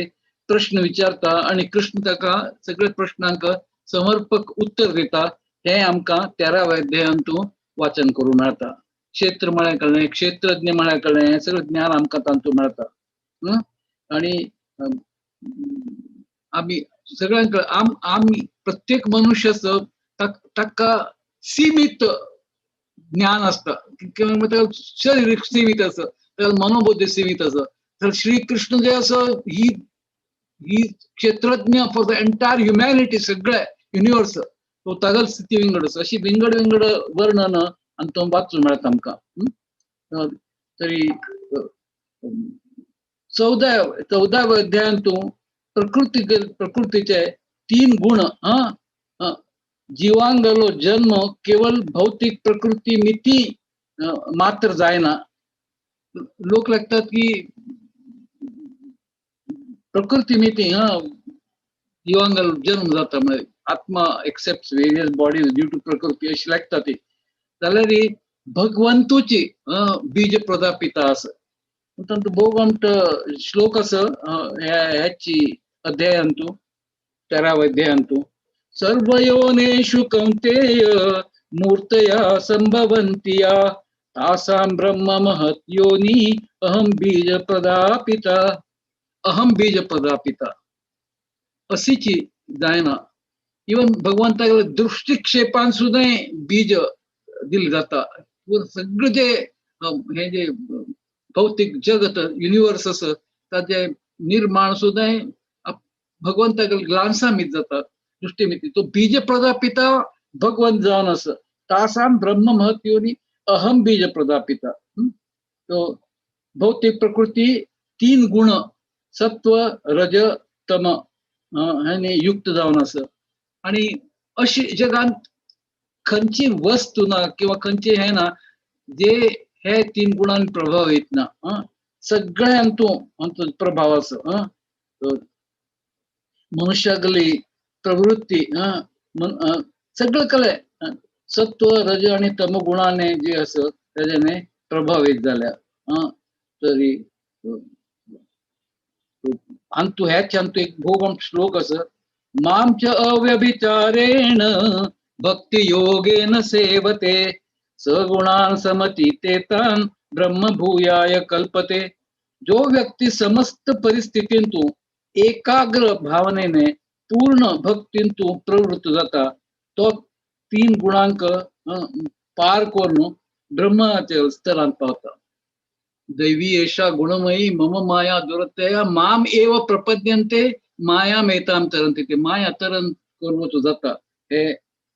प्रश्न विचारता आणि कृष्ण ताका सगळे प्रश्नांक समर्पक उत्तर दिता. हे आमकां तेराव्या अध्यायांतून वाचन करूंक मेळटा. क्षेत्र म्हळ्यार कळ्ळें, क्षेत्रज्ञ म्हळ्यार कळ्ळें, हें सगळें ज्ञान आमकां तातूंत मेळटा. आनी आमी सगळ्यांक आमी प्रत्येक मनुष्याचो ताका सीमित ज्ञान आसता किंवा ताका शरीर सीमित आसा, ताका मनोबुद्धी सीमित आसा. तर श्री कृष्ण जे आसा ही ही क्षेत्रज्ञ फॉर the entire humanity, सगळे युनिवर्स, तो तागल स्थिती विंगड आसा. अशी विंगड विंगड वर्णन आनी तो वाचूंक मेळटा आमकां. तरी 14व्या अध्यायांतून प्रकृती प्रकृतीचे 3 गुण, जीवांगलो जन्म केवल भौतिक प्रकृती मिती मात्र जायना. लोक लागतात की प्रकृती मिती जीवांगलो जन्म जाता म्हणजे आत्मा accept various bodies due to प्रकृती अशी लागता ती. जाल्यार भगवंतूची बीज प्रदापिता आसा. तांतूं भोव श्लोक आसा ह्याची अध्यायांतू, 13व्या अध्यायांतू. सर्वयोनेषु कौन्तेय मूर्तया संभवन्ति या तासां ब्रह्म महत् योनि अहं बीज प्रदापिता. अहं बीज प्रदापिता अशीची जायना. इवन भगवंताक दृष्टिक्षेपान सुद्दां बीज दिलें जाता. सगळें जे हें जे भौतिक जगत युनिवर्स आसा ताजें निर्माण सुद्दां भगवंताक ग्लान्सामीत जाता, दृष्टिमिती. तो बीज प्रदापिता भगवंत जावन आसा. तासां ब्रह्म महत् योनि अहं बीज प्रदापिता. तो भौतिक प्रकृती 3 गुण सत्व रज तम हांणी युक्त जावन आसा. आनी अशी जगांत खंयची वस्तू ना किंवा खंयची हें ना जे हे तीन गुणान प्रभावित ना. सगळ्यांतू अंतू प्रभाव आसा. मनुष्यागली प्रवृत्ती सगळं कले सत्व रज आणि तम गुणाने जे आसा तेज्याने प्रभावित जाल्या. तरी अंतू ह्याच अंतू एक भोव श्लोक आसा, मां च अव्यभिचारेण भक्ती योगेन सेवते सगुणान समतीतेतान ब्रह्मभूयाय कल्पते. जो व्यक्ती समस्त परिस्थितींतू एकाग्र भावनेने पूर्ण भक्तींतू प्रवृत्त जाता तो तीन गुणांक पार करून ब्रह्माच्या स्तरांत पावता. दैवी एषा गुणमयी मम माया दुरत्यया माम एव प्रपद्यन्ते माया एताम तरंती. ते माया तरन करून जाता हे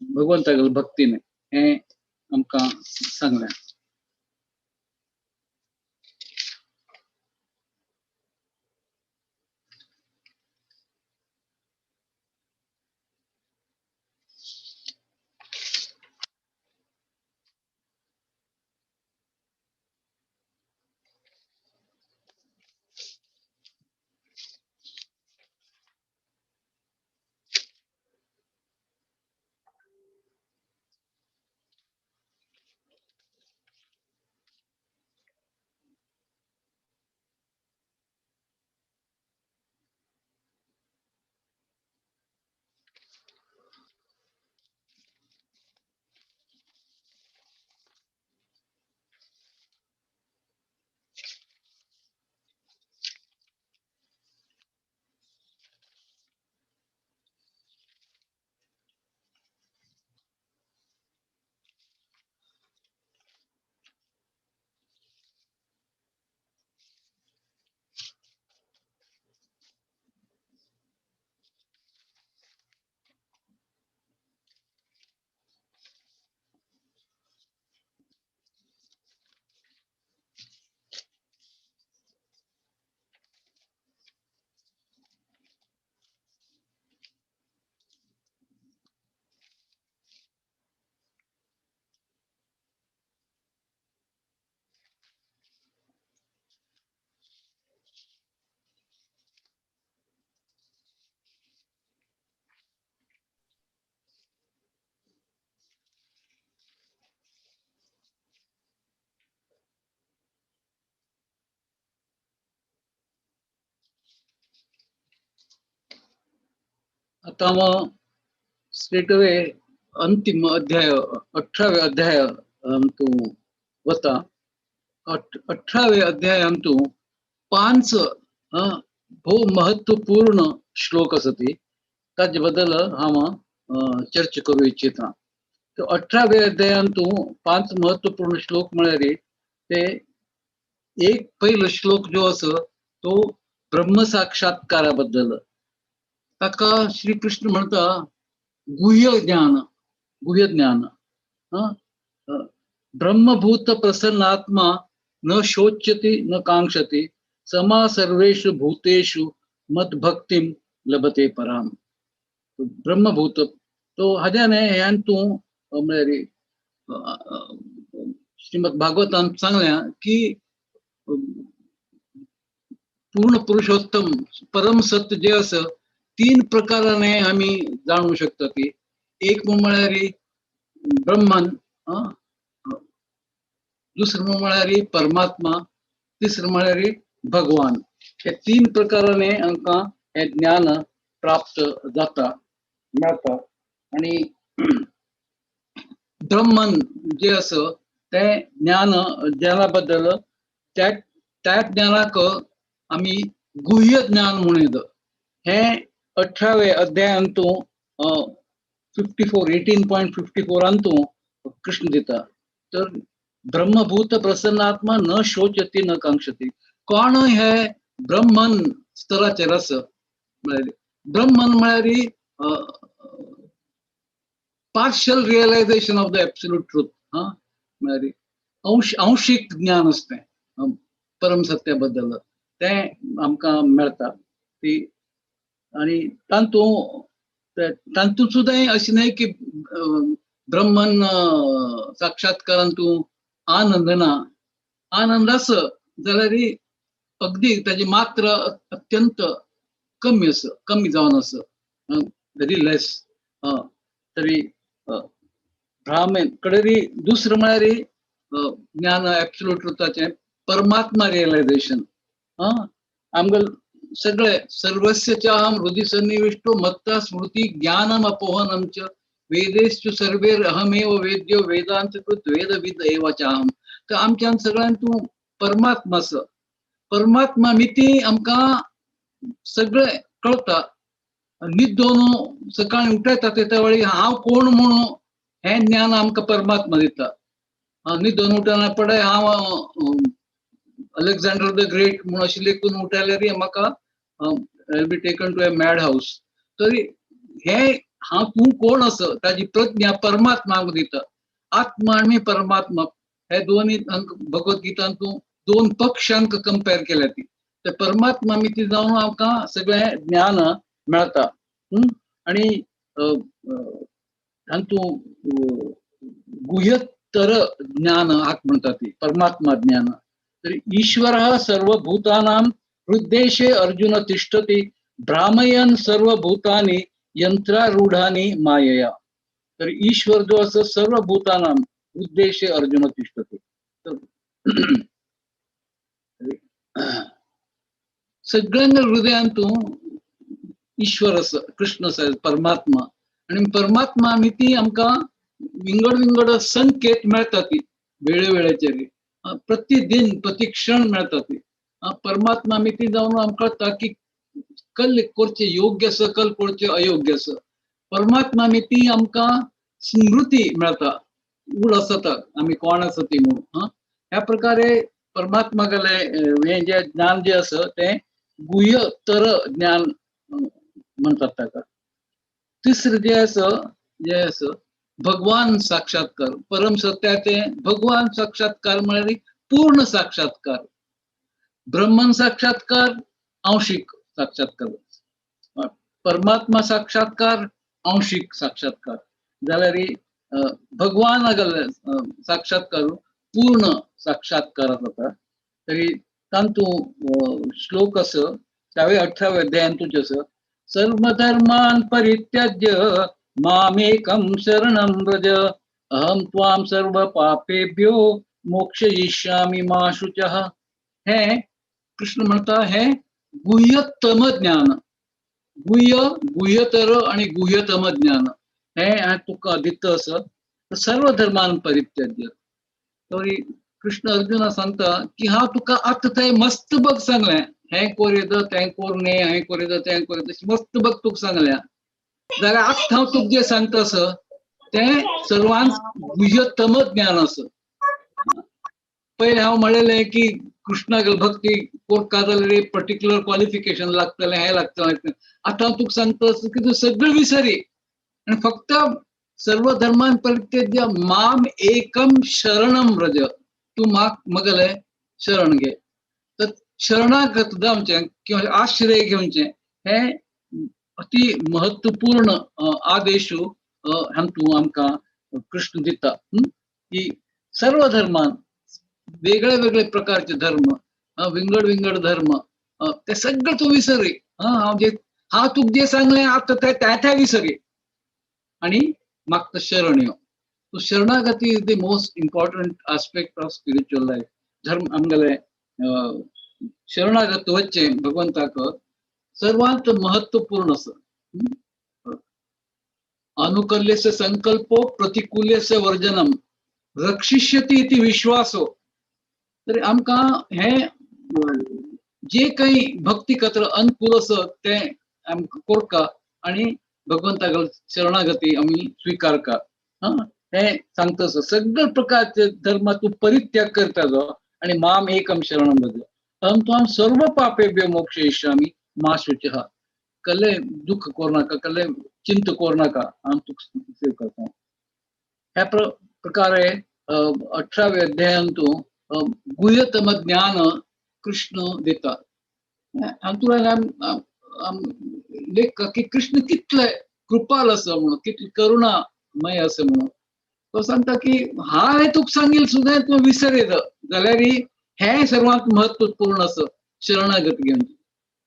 भगवंताक भक्तीने हे आमकां सांगलें. आता मग स्ट्रेट अवे अंतिम अध्याय 18वे अध्याय तू वता. 18वे अध्याय तू 5 भोव महत्वपूर्ण श्लोक आसा ताजे बद्दल हांव चर्चा करूं इच्छिता. तर 18वे अध्यायान तू 5 महत्वपूर्ण श्लोक म्हळ्यार ते एक पहिलो श्लोक जो आसा तो ब्रह्मसाक्षात्कारा बद्दल. ताका श्री कृष्ण म्हणता गुह्य ज्ञान, गुह्य ज्ञान. ब्रह्मभूत प्रसन्नात्मा न शोच्यति न कांक्षति समा सर्वेषु भूतेषु मद्भक्तिं लभते पराम. ब्रह्मभूत तो हाज्याने ह्यान तूं म्हळ्यार श्रीमद भागवतान सांगल्या की पूर्ण पुरुषोत्तम परम सत्य जे आसा तीन प्रकाराने आमी जाणू शकता. ती एक म्हळ्यार ब्रह्मन, दुसरं म्हळ्यार परमात्मा, तिसरं म्हळ्यार भगवान. हे तीन प्रकाराने आमकां हे ज्ञान प्राप्त जाता, मेळता. आनी ब्रह्मन जे आसा तें ज्ञान, ज्ञाना बद्दल त्या त्या ज्ञानाक आमी गुह्य ज्ञान म्हणूं येता. हे 18वे अध्यायांतू 54 18.54 तू कृष्ण दिता. तर ब्रह्मभूत प्रसन्नात्मा न शोचती न कांक्षती. कोण हे ब्रह्मन स्तराचेर आसा म्हळ्यार ब्रह्मन म्हळ्यार partial realization of the absolute truth. म्हळ्यार अंशिक ज्ञान आसता तें परम सत्या बद्दल तें आमकां मेळटा ती. आनी तातूंत तातूंत सुद्दां अशें न्हय की ब्रह्मन साक्षात्कारान तूं आनंद ना, आनंद आसा जाल्यार अगदी ताजी मात्रा अत्यंत कमी आसा, कमी जावन आसा, व्हेरी लेस. तरी भ्रामेन कडेन दुसरें म्हळ्यार ज्ञान एब्सोल्यूट ट्रुथाचें परमात्मा रियलायझेशन. आमगेले सगळे सर्वस्य चाहम हृदय सन्निविष्टो मत्ता स्मृती ज्ञानम अपोहनम च वेदेश्च सर्वेर अहमेव वेद्यो वेदांत कृत वेदविद एव चाहम. तर आमच्यान सगळ्यान तूं परमात्मा आसा, परमात्मा मिती आमकां सगळे कळता. निद्दोन सकाळी उठयता ते वेळी हांव कोण म्हणून हें ज्ञान आमकां परमात्मा दिता. निद्दोन उठना पडे हांव अलेक्झांडर the great म्हणून अशें लेखून उठयल्यार म्हाका be taken to a mad house. तरी हे हांव तूं कोण आसा ताजी प्रज्ञा परमात्मा आमकां दिता. आत्मा आनी परमात्मा हे दोनूय भगवद्गीतान तूं दोन पक्षांक कंपेर केल्या ती. ते परमात्मा मिती जावन आमकां सगळें ज्ञान मेळता. आनी तातूंत गुह्यतर ज्ञान हाका म्हणटा ती परमात्मा ज्ञान. तरी ईश्वरः सर्वभूतानां हृद्देशे अर्जुन तिष्ठति भ्रामयन् सर्वभूतानि यंत्रारूढानि मायया. तर ईश्वर जो आसा सर्वभूतानां हृद्देशे अर्जुन तिष्ठति. तर सगळ्यांच्या हृदयांत तूं ईश्वर आसा, कृष्ण आसा, परमात्मा. आनी परमात्मा मिती आमकां विंगड विंगड संकेत मेळटा ती वेळे वेळेचेर, प्रतिदिन प्रतिक्षण मेळटा ती. परमात्मा मिती जावन आमकां कळटा की कल करचें योग्य आसा, कल करचें अयोग्य आसा. परमात्मा मिती आमकां स्मृती मेळटा, उड आसता आमी कोण आसा ती म्हणून. ह्या प्रकारे परमात्मा गेले हें जें ज्ञान जें आसा तें गुह्यतर ज्ञान म्हणटात ताका. तिसरें जें आसा जें आसा भगवान साक्षात्कार. परम सत्याचें भगवान साक्षात्कार म्हळ्यार पूर्ण साक्षात्कार. ब्रह्मन साक्षात्कार आंशिक साक्षात्कार, परमात्मा साक्षात्कार आंशिक साक्षात्कार, जाल्यार भगवान साक्षात्कार पूर्ण साक्षात्कार जाता. तरी तातूंत श्लोक आसा 18व्या अध्यायांतूच आसा, सर्वधर्मान परित्यज्य मामेकं शरणं व्रज अहं त्वां सर्व पापेभ्यो मोक्षयिष्यामि मा शुचः. हें कृष्ण म्हणटा हें गुह्यतम ज्ञान, गुह्य गुह्यतर आनी गुह्यतम ज्ञान हें हांव तुका दिता आसा. सर्व धर्मान परित्यज्य. तरी कृष्ण अर्जुना सांगता की हांव तुका आतां थंय मस्त बघ सांगलें, हें कोर येता तें कोर न्ही, हें कोर येता तें कोर येता, मस्त बघ तुका सांगलें. जाल्यार आतां हांव तुका जें सांगता आसा तें सर्वांत गुह्यतम ज्ञान आसा. पयलें हांव म्हणलेलें की कृष्णाक भक्ती कोरका जाल्यार पर्टिक्युलर क्वॉलिफिकेशन लागतलें, हें लागतलें. आतां हांव तुका सांगता आसा की तूं सगळें विसरी आनी फक्त सर्व धर्मान परित्यज्य माम एकम शरणम व्रज, तूं म्हाक मगले शरण घे. तर शरणागत जावचें किंवा आश्रय घेवचें हें अति महत्वपूर्ण आदेश हातूंत आमकां कृष्ण दिता की सर्व धर्मान वेगळे वेगळे प्रकारचे धर्म, विंगड विंगड धर्म ते सगळे तूं विसरी. हांव जे हांव तुका जें सांगलें आतां तें त्या विसरी आनी म्हाका शरण यो. So शरणागती is the most important aspect of spiritual life. धर्म आमगेले शरणागत वचचें भगवंताक सर्वांत महत्वपूर्ण आसा. अनुकल्यस्य संकल्पो प्रतिकूल्यस्य वर्जनम रक्षिष्यति इति विश्वासो. तरी आमकां हें जे काही भक्ती कत्र अनुकूल आसा तें आमकां कोरका आनी भगवंताक शरणागती आमी स्विकारका. हें सांगता आसा. सगळे प्रकारचे धर्म तूं परित्याग करता जो आनी माम एकम शरणम व्रज अहं त्वां सर्व पापेभ्यो मोक्षयिष्यामि मा शुचः. कल्ले दुःख कोरनाका, कल्ले चिंता कोरनाका, हांव तुका सेव करता. ह्या प्रकारे 18व्या अध्यायांतू गुह्यतम ज्ञान कृष्ण दिता. हातूंतल्यान लेख की कृष्ण कितले कृपाल आसा म्हणून, कितली करुणामय आसा म्हणून. तो सांगता की हांवें तुका सांगिल्लें सुद्दां तूं विसर येता जाल्यार हें सर्वांत महत्वपूर्ण आसा शरणागत घेवन.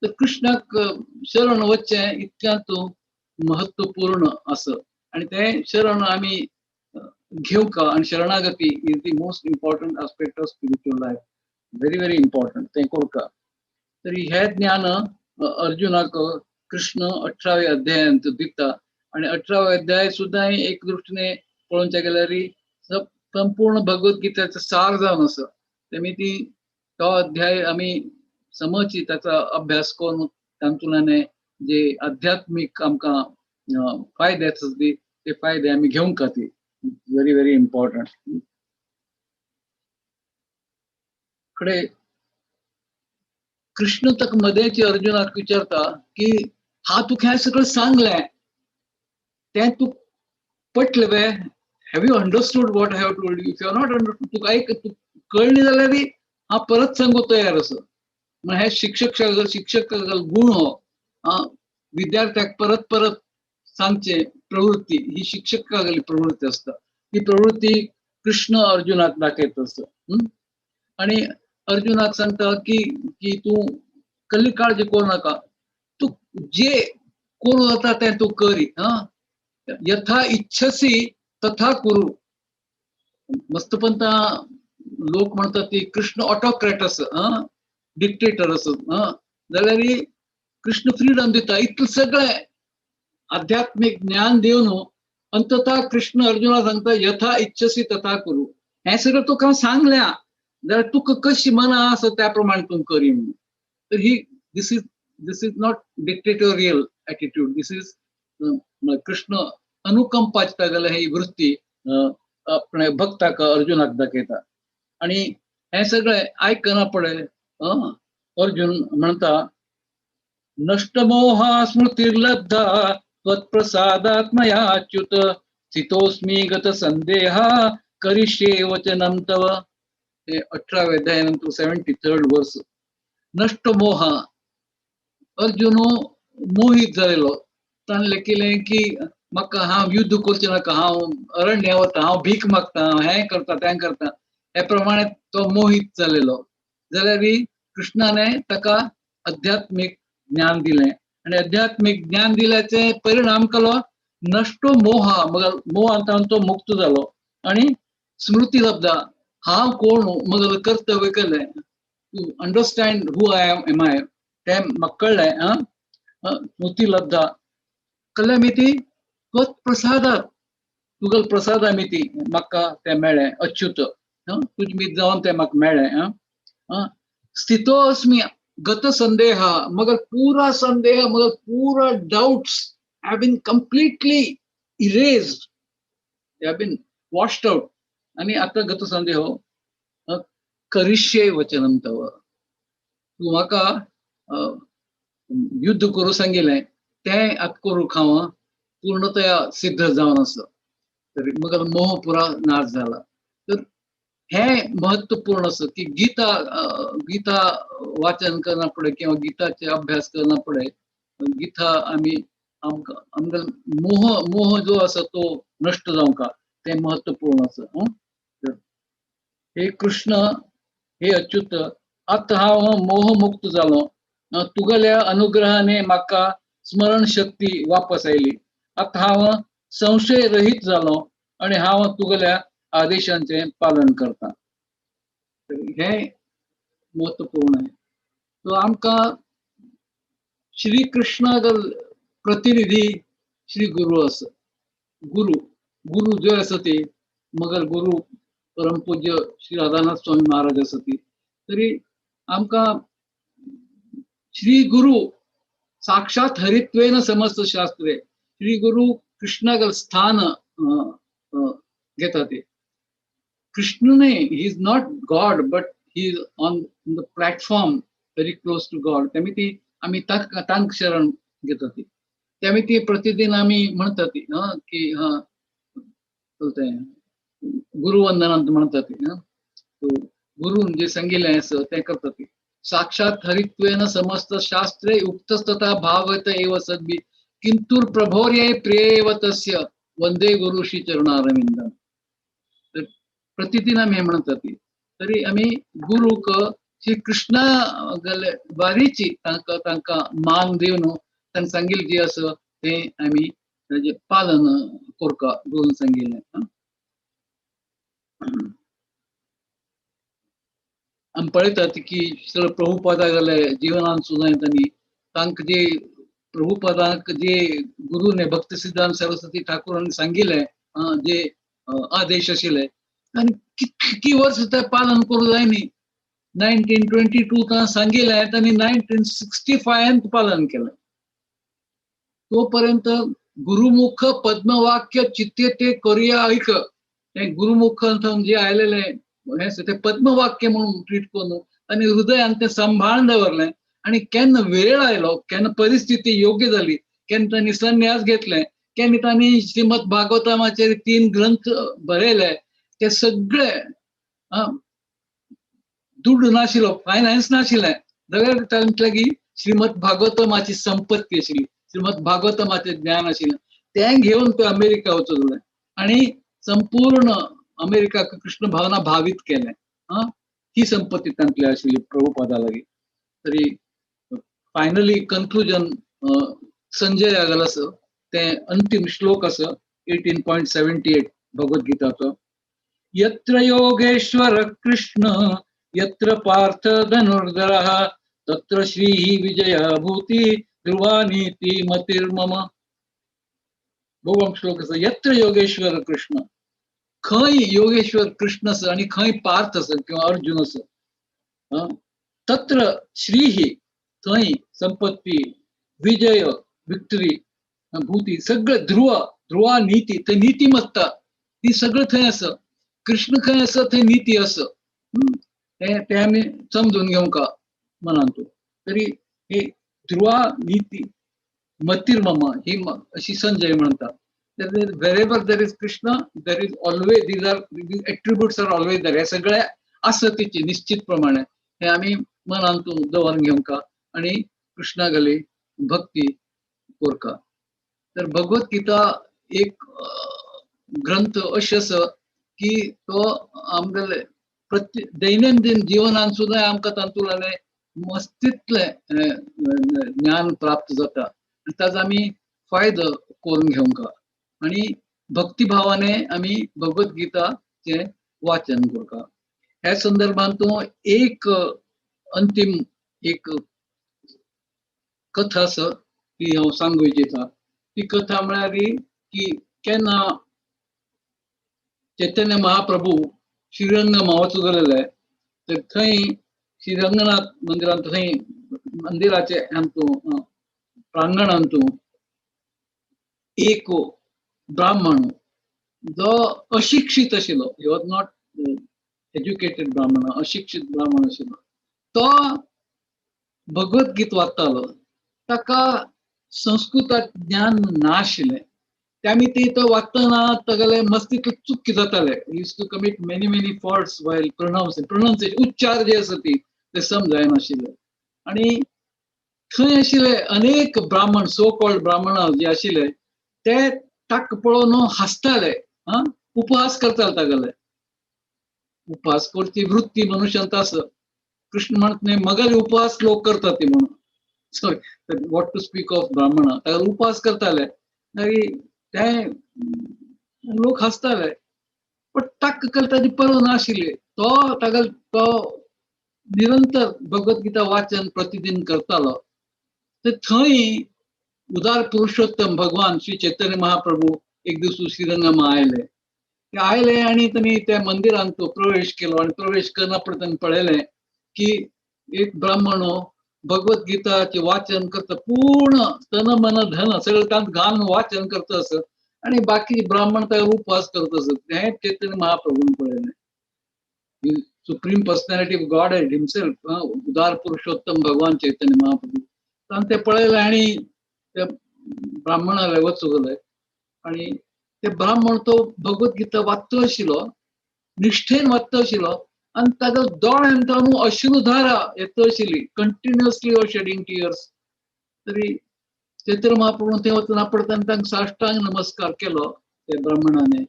तर कृष्णाक शरण वचचें इतक्यांत महत्वपूर्ण आसा आनी तें शरण आमी घेवंक आनी शरणागती is the most important aspect of spiritual life, very very important तें करका. तरी हें ज्ञान अर्जुनाक कृष्ण 18व्या अध्यायांत दिता आनी 18व्या अध्याय सुद्दां एक दृश्टीने पळोवच्या गेल्यार संपूर्ण भगवद्गीतेचो सार जावन आसा. तेमी ती तो अध्याय आमी समजची, ताचा अभ्यास करून तातूंतल्यान जे आध्यात्मीक आमकां फायदे आसा ते फायदे आमी घेवंक ती व्हेरी व्हेरी इम्पॉर्टंट. कडे कृष्ण तक मदेची अर्जुनाक विचारता की हा तुका हें सगळें सांगलें तें तूं पटलें वे? Have you understood what I have told you? If you are not understood, तुका एक कळ्ळें जाल्यार हांव परत सांगू तयार आसा. म्हळ्यार हे शिक्षक गुण हो विद्यार्थ्याक परत परत सांगचे प्रवृत्ती ही शिक्षकागली प्रवृत्ती आसता. ती प्रवृत्ती कृष्ण अर्जुनाक दाखयत आसा. आनी अर्जुनाक सांगता की की तूं कसली काळजी करूं नाका, तूं जे करूं जाता तें तूं करी. हा, यथा इच्छसी तथा कुरू. मस्तपंता लोक म्हणतात की कृष्ण ऑटोक्रॅट आसा, डिक्टेटर आसा, जाल्यार कृष्ण फ्रीडम दिता. इतलें सगळें आध्यात्मीक ज्ञान दिवन अंततः कृष्ण अर्जुना सांगता यथा इच्छसी तथा कुरू. हें सगळें तुका सांगल्या जाल्यार तुका कशी मनां आसा त्या प्रमाणे तूं करी म्हणून. तर ही this is not dictatorial attitude, this is Krishna अनुकंपाची जाल्यार ही वृत्ती आपणे भक्ताक अर्जुनाक दाखयता. आनी हें सगळें आयकना पळय अर्जुन म्हणटा नष्टमोहा स्मृतिर्लब्धा त्वत्प्रसादात्मयाच्युत स्थितोस्मी गत संदेहा करिष्ये वचनं तव. हे 18व्या अध्यायानंतर 73rd वर्स. नष्टमोहा, अर्जुन मोहीत जालेलो. ताणें लेखिलें की म्हाका हांव युद्ध करचें नाका, हांव अरण्या वता, हांव भीक मागता, हांव हें करता तें करता, हे प्रमाणे तो मोहीत जालेलो. जाल्यार कृष्णाने ताका आध्यात्मीक ज्ञान दिलें आनी आध्यात्मीक ज्ञान दिल्याचे परिणाम केलो नश्टो मोहा, मगर मोहांत तो मुक्त जालो आनी स्मृती लब्धा, हांव कोण मगल कर्तव्य केलें, to understand who I am I तें म्हाका कळ्ळें. स्मृती लब्धा कळ्ळें मिती त्वत्प्रसादात, तुगल प्रसादा मिती म्हाका तें मेळ्ळें, अच्युत तुज मीत जावन तें म्हाका मेळ्ळें. स्थितो अस्मी गत संदेह, मगर पूरा संदेह, मगर पूरा doubts have been completely erased, they have been washed out. आनी आतां गत संदेह करिष्ये वचनं तव, तूं म्हाका युद्ध करूं सांगिल्लें तें आतां करूंक हांव पूर्णतया सिद्ध जावन आसा. तर मगर मोह पुरा नाश जाला. तर हें महत्वपूर्ण आसा की गीता गीता वाचन करना फुडें किंवा गीताचे अभ्यास करना फुडें गीता आमी आमकां आमकां मोह मोह जो आसा तो नश्ट जावंक तें महत्वपूर्ण आसा. हे कृष्ण हे अच्युत, आतां हांव मोहमुक्त जालो, तुगेल्या अनुग्रहाने म्हाका स्मरण शक्ती वापस आयली, आतां हांव संशय रहीत जालो आनी हांव तुगेल्या आदेशांचें पालन करता. हें महत्वपूर्ण आहे. सो आमकां श्री कृष्णागल प्रतिनिधी श्री गुरु आसा. गुरु गुरु जे आसा ते मगर गुरु परमपूज्य श्री राधानाथ स्वामी महाराज आसा ती. तरी आमकां श्री गुरु साक्षात हरित्वेन समस्त शास्त्रे, श्री गुरु कृष्णागल स्थान घेता ते. कृष्ण न्हय, he is not God but he is on the platform very close to God. तेमी ती आमी तांक शरण घेता ती. तेमी ती प्रतिदिन आमी म्हणटा ती की हा तें गुरुवंदनांत म्हणटा ती. गुरून जे सांगिल्लें आसा तें करता ती. साक्षात हरित्वेन समस्त शास्त्रे उक्तस्तथा भावत एव सद्भि किंतुर प्रभोर्ये प्रियेव तस्य वंदे गुरु श्री चरणारविंदम. तर प्रतिदिन आमी हें म्हणटा ती. तरी आमी गुरूक श्री कृष्णा गेले वारीची तांकां तांकां मान दिवन तांकां सांगिल्लें जी आसा तें आमी ताजें पालन करका गुरून सांगिल्लें. आमी पळयतात की श्री प्रभुपादा गेले जिवनान सुद्दां तांणी तांकां जे प्रभुपादांक जे गुरूने भक्ती सिद्धांत सरस्वती ठाकूरांनी सांगिल्लें जे आदेश आशिल्ले आनी कितकी वर्स ते पालन करूं जाय न्ही. 1922 तां सांगिल्लें तांणी 1965 पालन केलें. तो पर्यंत गुरुमुख पद्मवाक्य चित्ते ते करुया ऐक, हें गुरुमुख जे आयलेलें हें तें पद्मवाक्य म्हणून ट्रीट करून आनी हृदयान तें सांबाळून दवरलें. आनी केन्ना वेळ आयलो, केन्ना परिस्थिती योग्य जाली, केन्ना तांणी संन्यास घेतलें, केन्ना तांणी श्रीमद भागवतामाचेर 3 ग्रंथ बरयले, ते सगळे दुड्ड नाशिल्लो, फायनान्स नाशिल्लें जाल्यार तांचे लागीं श्रीमद भागवतमाची संपत्ती आशिल्ली, श्रीमद भागवतमाचें ज्ञान आशिल्लें, तें घेवन ते अमेरिका वचूंक लागले आनी संपूर्ण अमेरिकाक कृष्ण भावना भावीत केलें. ही संपत्ती तांतली आशिल्ली प्रभुपादा लागीं. तरी फायनली कन्क्लुजन संजय आगल आसा तें अंतीम श्लोक आसा 18.78 भगवद्गीताचो. यत्र योगेश्वर कृष्ण यत्र पार्थ धनुर्धरः तत्र श्रीः विजय भूति ध्रुवा नीति मतिर्मम. भोगम श्लोक आसा यत्र योगेश्वर कृष्ण, खंय योगेश्वर कृष्ण आसा आनी खंय पार्थ आसा किंवा अर्जुन आसा, तत्र श्रीः थंय संपत्ती, विजय, विक्टरी, भूती सगळे ध्रुव, ध्रुवा नीती, थंय नीतिमत्ता ती सगळें थंय आसा. कृष्ण खंय आसा थंय नीती आसा, तें आमी समजून घेवंक मनांत. तरी ही ध्रुवा नीती मतिर्मम ही अशी संजय म्हणटा. Wherever there is Krishna, there is always these are these attributes are always there. हे सगळे आसा तिचे निश्चित प्रमाणे हे आमी मनांत दवरून घेवंक आनी कृष्णागली भक्ती कोरका. तर भगवद्गीता एक ग्रंथ अशें आसा की तो आमगेले प्रति दैनंदिन जीवनान सुद्दां आमकां तातूंतल्यान मस्तीतलें ज्ञान प्राप्त जाता आनी ताजो आमी फायदो करून घेवंक आनी भक्तिभावाने आमी भगवद्गीताचें वाचन करता. ह्या संदर्भांत तो एक अंतीम एक कथा आसा ती हांव सांगू इच्छिता. ती कथा म्हळ्यार की केन्ना चैतन्य महाप्रभू श्रीरंगमा वचूंक गेलेले तर थंय श्रीरंगनाथ मंदिरांत थंय मंदिराचे हातूं प्रांगणांत एक ब्राह्मण जो अशिक्षीत आशिल्लो, he was not educated ब्राह्मण, अशिक्षीत ब्राह्मण आशिल्लो, तो भगवद्गीत वाचतालो. ताका संस्कृतांत ज्ञान नाशिल्लें, ते आमी ते तो वाचतना तागेले मस्तीक चुकी जाताले. Used to commit many many faults while pronouncing, pronunciation उच्चार जे आसा ती ते समजायनाशिल्ले. आनी थंय आशिल्ले अनेक ब्राह्मण, सो कॉल्ड ब्राह्मण जे आशिल्ले ते ताका पळोवन हांसताले, उपहास करताले तागेले. उपहास करची वृत्ती मनुष्यांत आसा. कृष्ण म्हणत न्ही मगेले उपहास लोक करतात ते म्हणून, sorry what to speak of ब्राह्मण, तागेले उपहास करताले. मागीर ते लोक हांसताले, पण ताका ताजी पर्वा नाशिल्ली. तो तागेलो तो निरंतर भगवद्गीता वाचन प्रतिदिन करतालो. तर थंय उदार पुरुषोत्तम भगवान श्री चैतन्य महाप्रभू एक दीस श्रीरंगमा आयले. ते आयले आनी तांणी त्या मंदिरांत तो प्रवेश केलो आनी प्रवेश करना फुडें तांणी पळयलें की एक ब्राह्मण भगवद्गीताचें वाचन करता, पूर्ण तन मन धन सगळें तांत घालून वाचन करता आसत आनी बाकी ब्राह्मण ताका उपवास करत आसत. हें चैतन्य महाप्रभून पळयलें. Supreme personality of Godhead himself, उदार पुरुषोत्तम भगवान चैतन्य महाप्रभू, तांणी तें पळयलें आनी त्या ब्राह्मणाले वचूंक गेले आनी ते ब्राह्मण तो भगवद्गीता वाचतो आशिल्लो, निष्ठेन वाचतो आशिल्लो आनी ताका दोळ्यान ताणू अश्रुधारा येता आशिल्ली, कंटिन्युअसली वॉज शेडिंग टियर्स. तरी चैतन्य महाप्रभू थंय वचना पडटा तांकां साष्टांग नमस्कार केलो ते ब्राह्मणाने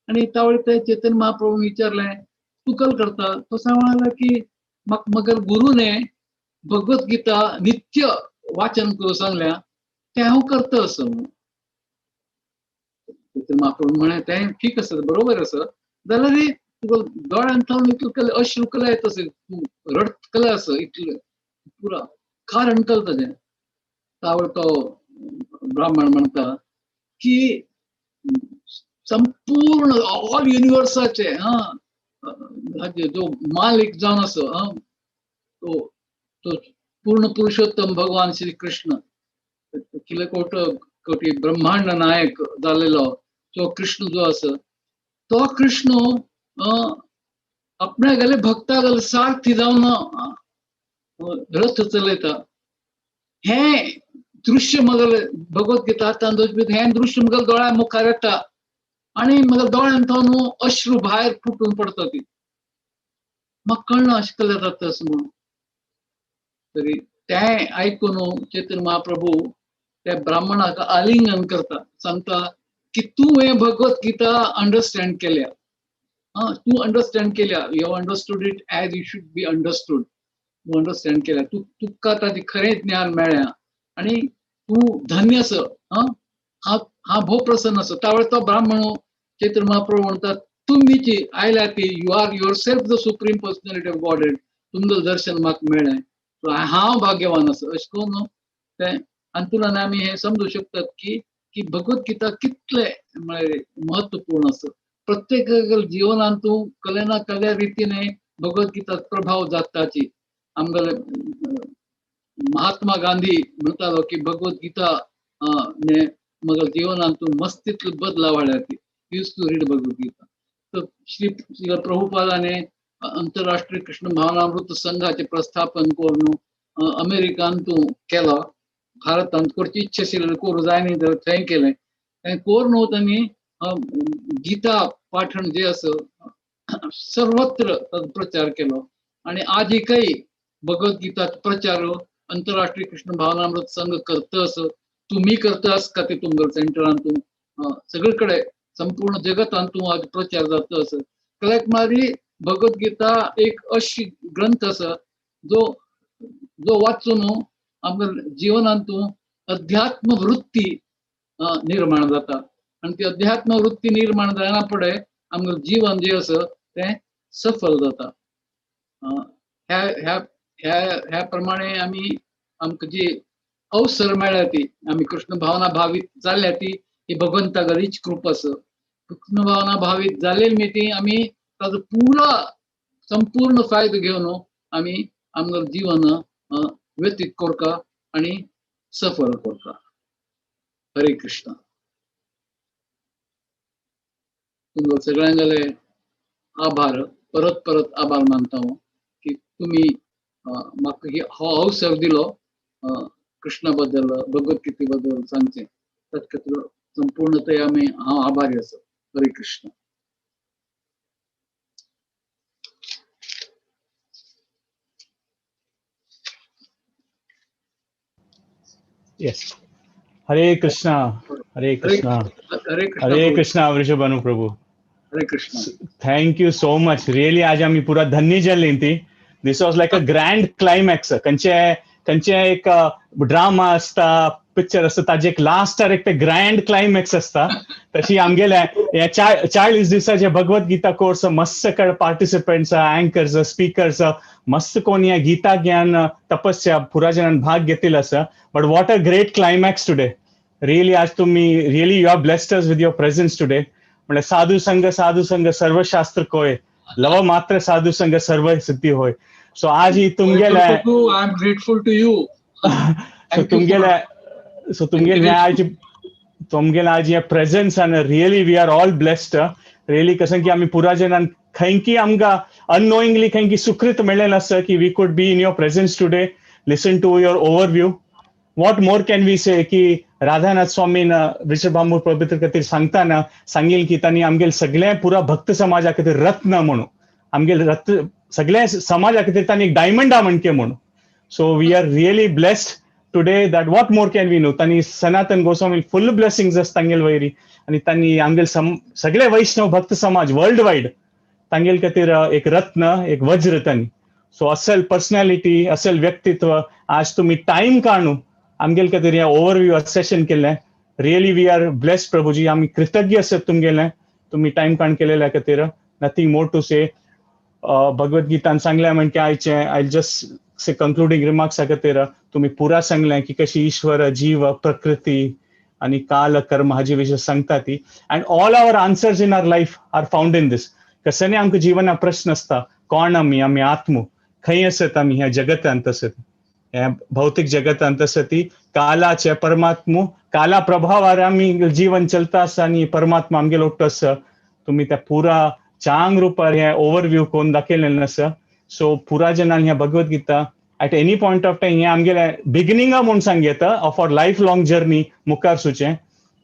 आनी त्यावेळी ते चैतन्य महाप्रभून विचारलें तूं कल करता? तो सांगला की म्हाका मगर गुरुने भगवद्गीता नित्य वाचन करूं सांगल्या, तें हांव करता असो. महाप्रभू म्हळें तें ठीक आसा, बरोबर आसा, जाल्यार तुका दोळ्यान थावन इतलें अश्रू कला येता अशें, तूं रडकलें आसा इतलें पुरा कारण कल ताजें. तावळ तो ब्राह्मण म्हणटा की संपूर्ण ऑल युनिवर्साचे हा जो मालिक जावन आसा, हा तो तो पूर्ण पुरुषोत्तम भगवान श्री कृष्ण, किले कोट कोटी ब्रह्मांड नायक जालेलो तो कृष्ण जो आसा, तो कृष्ण आपल्या गेले भक्ता गेले सारथी जावन रथ चलयता. हें दृश्य मगल भगवद्गीता हातान हें दृश्य मगल दोळ्या मुखार येता आनी मगल दोळ्यान थावन अश्रू भायर फुटून पडटा ती. म्हाका कळना अशें केलें जाता अशें म्हणून. तरी तें आयकून चैतन्य महाप्रभू त्या ब्राह्मणाक आलिंगन करता, सांगता की तूं हें भगवद्गीता अंडरस्टँड केल्या, तूं अंडरस्टँड केल्या, you have understood it as you should be understood, तूं अंडरस्टँड केल्या, तूं तुका ताजें खरें ज्ञान मेळ्ळें आनी तूं धन्य आसा, हांव भोव प्रसन्न आसा. त्या वेळार तो ब्राह्मण चैतन्य महाप्रभू म्हणटा तुमीची आयल्या ती, you are yourself the supreme personality of Godhead, तुमचो दर्शन म्हाका मेळ्ळें, हांव भाग्यवान आसा. अशें करून तें अंतुलान आमी हें समजू शकतात की की भगवद्गीता कितले म्हळ्यार महत्वपूर्ण आसा. प्रत्येक जिवनांत तूं कले ना कल्या रितीने भगवद्गीता प्रभाव जाताची. आमगेले महात्मा गांधी म्हणटालो की भगवद्गीता ने मगल जीवनांत मस्त तितलो बदलाव हाडल्या ती, use to read Bhagavad Gita. तर श्री श्री प्रभुपादाने आंतरराष्ट्रीय कृष्ण भावनामृत संघाचे प्रस्थापन करून अमेरिकान तूं केलो, भारतांत करची इच्छा आशिल्ली करूं जाय न्ही तर थंय केलें. तें करून तांणी गीता पाठण जे आसा सर्वत्र ताचो प्रचार केलो आनी आजिकय भगवद्गीता प्रचार आंतरराष्ट्रीय कृष्ण भावनामृत संघ करता आसा. तुमी करता आसा का ते तुमगेल्या सेंटरान तूं सगळे कडेन संपूर्ण जगतान तूं आज प्रचार जाता आसा. कल्याक मारी भगवद्गीता एक अशी ग्रंथ आसा जो जो वाचून आमकां जिवनांत अध्यात्म वृत्ती निर्माण जाता आनी ती अध्यात्म वृत्ती निर्माण जायना फुडें आमकां जीवन जें आसा तें सफल जाता. ह्या ह्या ह्या ह्या प्रमाणे आमी आमकां जी अवसर मेळ्ळ्या ती आमी कृष्ण भावना भावीत जाल्या ती ही भगवंता गरीच कृपा आसा. कृष्ण भावना भावीत जालेली न्ही ती आमी ताजो पुरा संपूर्ण फायदो घेवन आमी आमगेलें जीवन व्यतीत करता आनी सफल करता. हरे कृष्ण. तुमकां सगळ्यांगेले आभार, परत परत आभार मानता हांव की तुमी म्हाका हो अवसर दिलो कृष्णा बद्दल भगवद्गीते बद्दल सांगचें. ताचे खातीर संपूर्णतया आमी हांव आभारी आसा. Hare Krishna. Yes. Hare Krishna. Hare Krishna. Hare Krishna. Hare Krishna Vrishabhanu Prabhu. Hare Krishna. Thank you so much. Really आज आम्ही पुरा धन्य जाल्ली ती. This was like a grand climax. कंचे कंचे एक ड्रामा असता, पिक्चर असता, ताजे एक लास्ट एक ते ग्रँड क्लायमॅक्स असता. तशी आमगेल्या ह्या 40 दिसाचे भगवद्गीता कोर्स मस्त कड पार्टिसिपंट्स, अँकर्स, स्पीकर्स मस्त कोण ह्या गीता ज्ञान तपस्या पुरा जणान भाग घेतील असं. But what a great climax today. Really आज तुम्ही really you are blessed us with your presence today. म्हणजे साधू संघ साधू संघ सर्वशास्त्र कोय, लव मात्र साधू संघ सर्व सिद्धी होय. सो आज ही तुमगेल्या I am grateful to you. So तुमगेल्या सो तुमगेले आज तुमगेले आज हे प्रेझन्स आनी really we are all blessed. Really कसं की आमी पुरा जणान खंयकी आमकां अननोईंगली खंयकी सुकृत मेळ्ळें आसा की we could be in your presence today, listen to your overview. What more can we say की राधानाथ स्वामीन वृषभामूर पवित्र खातीर सांगतना सांगील की तांणी आमगेले सगळे पुरा भक्त समाजा खातीर रत्न म्हणून आमगेले रत्न सगळ्या समाजा खातीर तांणी एक डायमंडा म्हणके म्हणून. So we are really blessed today that what more can we know. तांणी सनातन गोस्वामी फुल ब्लेसिंग्स आसा तांगेले वयरी आनी तांणी आमगेले सगळे वैष्णव भक्त समाज वर्ल्ड वायड तांगेल खातीर एक रत्न, एक वज्र तांणी. सो असल पर्सनॅलिटी, असल व्यक्तित्व, आज तुम्ही टाइम काडू आमगेल खातीर हें ओवरव्यू सेशन केलें. Really we are blessed Prabhuji. आमी कृतज्ञ आसत तुमगेलें, तुम्ही टाइम काडून केलेल्या खातीर. Nothing more to say. भगवत गीतान सांगलें म्हणजे आयचें I just say concluding remarks खातीर तुम्ही पुरा सांगलें की कशी ईश्वर, जीव, प्रकृती आणि काल, कर्म हाजे विषय सांगता ती, and all our answers in our life are found in this. कसं आमकां जिवना प्रश्न आसता, कोण आमी, आमी आत्मो, खंय आसत आमी ह्या जगतांत आसत, ह्या भौतीक जगतांत आसत ती कालाचे परमात्मो, काला प्रभावार आमी जीवन चलता आसा आनी परमात्मा आमगेलो ओट्टो आसा. तुम्ही त्या पुरा चांग रुपार हे ओवरव्यू करून दाखयलेलें आसा. सो पुरा जनान ह्या Bhagavad Gita at any point of time, हे आमगेले बिगिनिंग म्हूण सांग येता of our life long journey मुखार सुचें.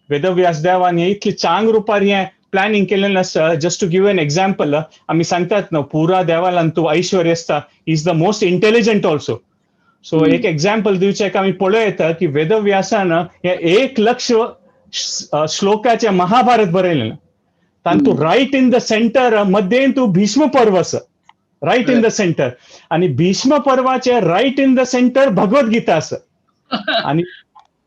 वेदव्यास देवान हे इतले चांग रुपार हे प्लॅनिंग केलेलें आसा. Just to give an example, आमी सांगतात न्हू, पुरा देवालान तूं ऐश्वर्य आसता, is the most intelligent also. So एक एक्झाम्पल दिवचें आमी पळोवं येता की वेदव्यासान हे 1 लक्ष श्लोकाचे महाभारत बरयलें. तातूंत रायट इन the centre, मध्येन तूं भीष्म पर्व आसा, रायट इन the centre. आणि भीष्म पर्वाचे right in the centre Bhagavad Gita आसा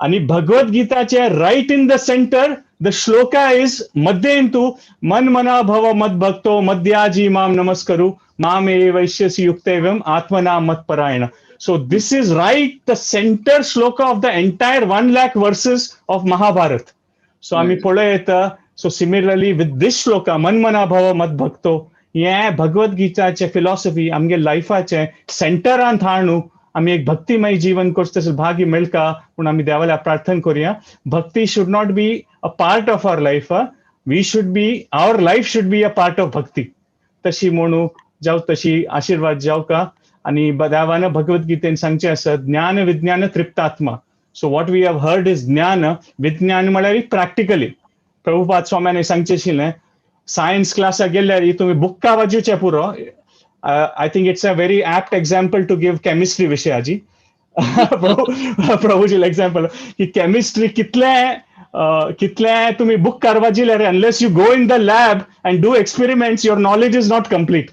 आणि भगवद्गीताचे right in the center the shloka is मध्येन तू मन मना भव मद भक्तो मद्याजी माम नमस्करु माम वैश्यसी युक्त एवं आत्मना मत परायण. So this is right the center shloka of the entire 1 lakh verses of Mahabharata. So आम्ही पळय येता. So similarly with this shloka, मन मना भव मद भक्तो, हे भगवद्गीताचे फिलॉसॉफी आमगे लायफाचे सेंटरान हाडून आमी एक भक्तिमय जीवन करचें तशें भाग्य मेळका पूण आमी देवाला प्रार्थना करुया. Bhakti should not be a part of our life, we should be our life should be a part of bhakti. तशी म्हणू जावं, तशी आशिर्वाद जावका. आणि देवान भगवद्गीतेन सांगचें आसा, ज्ञान विज्ञान तृप्तात्मा. So what we have heard is ज्ञान विज्ञान म्हळ्यार प्रॅक्टिकली. प्रभुपाद स्वाम्याने सांगचें आशिल्लें, सायन्स क्लासाक गेल्यार तुमी बुक्का वाजूचे पुरो. I think it's a very apt example to give chemistry विशयाची. प्रभूजी एक्झाम्पल की केमिस्ट्री कितले कितले तुम्ही बुक कारवाजी, unless you go in the lab and do experiments, your knowledge is not complete.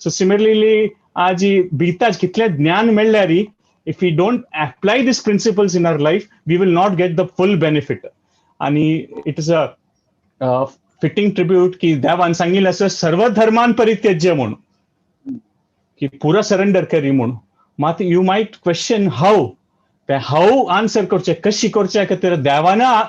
So similarly आज गीताच कितले ज्ञान मेळ्ळ्यार, if we don't apply these principles in our life, we will not get the full benefit. आणि it is a fitting tribute की देवान सांगितलं असं, सर्व धर्मान परित्यज्य म्हणून, की पुरा सरेंडर करी म्हणून. मात you might question हाव. ते हाव आन्सर करचे, कशी करचे खातीर देवाना,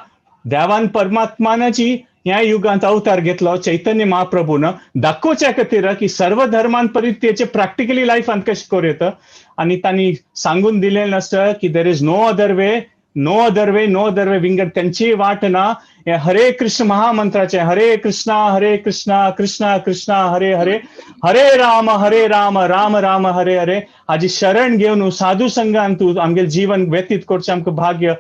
देवान परमात्मानाची ह्या युगांत अवतार घेतलो चैतन्य महाप्रभून, दाखोवच्या खातीर की सर्व धर्मान परित्यज्य प्रॅक्टिकली लायफांत कशें करूं येता. आनी तांणी सांगून दिलें आसता की there is no other way, no other way, no other way. विंगड खंयचीय वाट ना. हे हरे कृष्ण महामंत्राचे, हरे कृष्णा हरे कृष्णा कृष्णा कृष्णा हरे हरे, हरे राम हरे राम राम राम हरे हरे, हाजी शरण घेवन साधू संघान तूं आमगेलें जीवन व्यतीत करचें आमकां भाग्य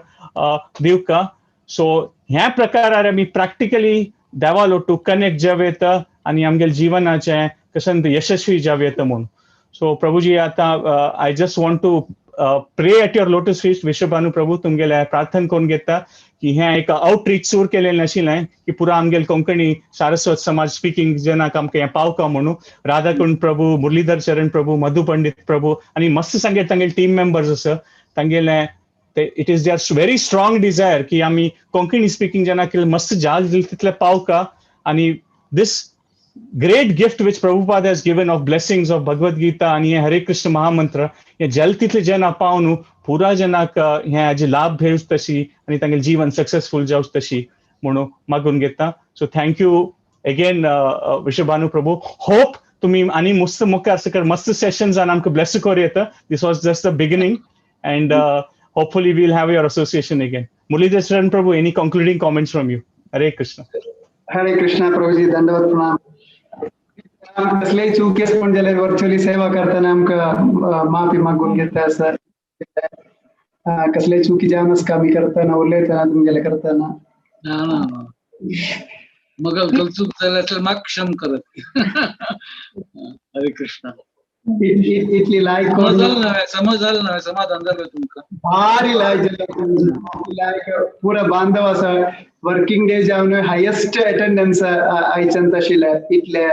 दिवका. सो ह्या प्रकारार आमी प्रॅक्टिकली देवा लोटू कनेक्ट जावं येता आनी आमगेले जिवनाचें कशें यशस्वी जावं येता म्हूण. सो प्रभुजी, आतां I just want to pray at your lotus feet. Vishwabhanu Prabhu, तुमगेले प्रार्थना करून घेता की हें एक आउटरीच सुरू केलेलें आशिल्लें की पुरा आमगेले कोंकणी सारस्वत समाज स्पिकींग जनाक आमकां हें पावका म्हणून. राधाकुंड प्रभू, मुरलीधर चरण प्रभू, मधु पंडित प्रभू आनी मस्त सांगे तांगेले टीम मेंबर्स आसा तांगेले, ते it is their very strong desire की आमी कोंकणी स्पिकींग जनाक मस्त जाल तितले पावका आनी this great gift which Prabhupada has given of blessings of Bhagavad Gita आणि हे हरे कृष्ण महामंत्र हे जल तितले जना पावन पुरा जनाक हे हाजे लाभ घेवच तशी आनी तांगेलें जीवन सक्सेसफुल जावच तशी म्हणून मागून घेता. So thank you again, Vrishabhanu Prabhu. Hope तुम्ही आनी मस्त मुखार सकयल मस्त सेशन्स आमकां ब्लेस करूं येता. This was just the beginning and hopefully we'll have your association again. Muralidhar Charan Prabhu, any concluding comments from you? Hare Krishna. Hare Krishna Prabhuji, दंडवत प्रणाम. कसलेय चूक पण जाल्यार व्हर्च्युअली सेवा करतना आमकां माफी मागून घेता आसा. कसलेय चुकी जावन आसका आमी करतना, उलयतना, तुमगेले करतना. ना ना ना, मग चूक जाल्यार तर म्हाका क्षम करत. हरे कृष्ण. इतली लायक समज जालें नव्हे? समज जालें नव्हे? समाधान जालें तुमकां? भारी लायक जालें. लायक पुरा बांधव आसा. वर्किंग डे जावन हायेस्ट अटेंडन्स आयच्यान आशिल्ले इतले.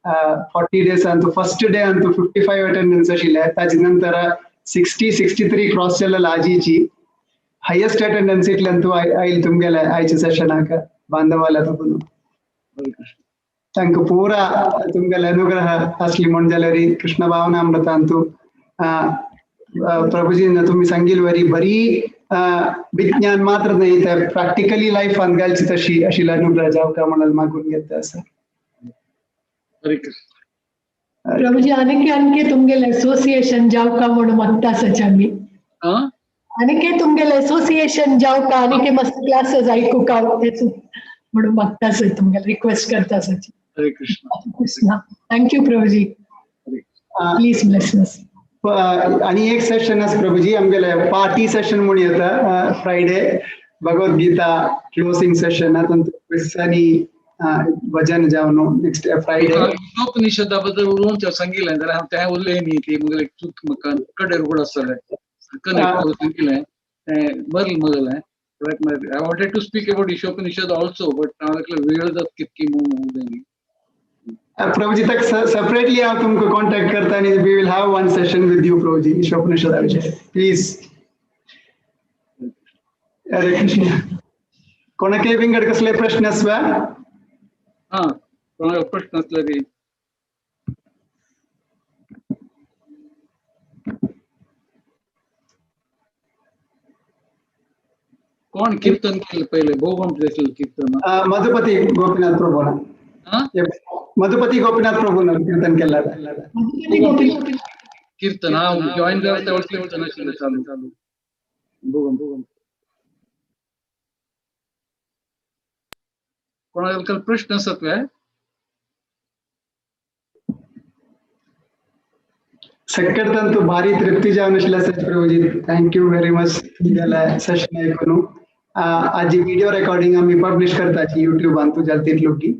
40 days Antu first day Antu 55 attendance आशिल्ले. ताजे नंतर 60 63 क्रॉस केलेलं आजीची हायेस्ट अटेंडन्स इतल्यान तूं आयल तुमगेले आयच्या सेशनाक बांधवाला तूं. तांकां पुरा तुमगेले अनुग्रह असली म्हण जाल्यार कृष्ण भावनामृत अंतू प्रभुजीन तुम्ही सांगील वरी बरी विज्ञान मात्र नाही तर प्रॅक्टिकली लायफान घालची तशी अशी अनुग्रह जावका म्हणून मागून घेता असं. प्रभुजी अनेके अनके तुमगेले असोसिएशन जावका म्हणून मागता सच आमी. अनेके तुमगेले असोसिएशन जावका अनेके मस्त क्लासेस ऐकूका म्हणून मागता सर तुमगेले रिक्वेस्ट करता सच. Hare Krishna. Krishna. Thank you Prabhuji. Please bless us. आणि एक सेशन आसा प्रभुजी आमगेले पार्टी सेशन म्हणून येता फ्रायडे भगवद्गीता क्लोसिंग सेशन तातूंत आनी भजन जावन नेक्स्ट फ्रायडे. उपनिषदा बद्दल उलोवन सांगिल्लें जाल्यार हांव तें उलय न्ही ती म्हगेलें चूक म्हाका कडेर उगड आसतलें कनेक्ट सांगिल्लें तें बरें म्हगेलें. I wanted to speak about Ishopanishad also but हांव एकले वेळ जात कितकी म्हणून उलय न्ही. प्रभुजी तक सेपरेटली हांव तुमकां कॉन्टॅक्ट करता आनी we will have one session with you Prabhuji ईशोपनिषदा विशय प्लीज. हरे कृष्ण. कोणाकय विंगड कसले प्रश्न आसवा? हां कोणाक प्रश्न आसले बी? कोण कीर्तन केलं पहिले? भोव कीर्तन मधुपती गोपीनाथ प्रभू. मधुपती गोपीनाथ प्रभू कीर्तन केला कीर्तन. हा जॉईन झालं त्यावेळेस कीर्तन असेल चालू चालू. भोगम भोगम. कोणाला प्रश्न असत काय? सक्कट तू भारी तृप्ती जावन आशिल्लें आसा Prabhuji. Thank you very much तुमगेलें Seshan आयकून. आजी व्हिडिओ रेकॉर्डिंग आमी पब्लिश करताची युट्यूबान तुज्या तितलुकी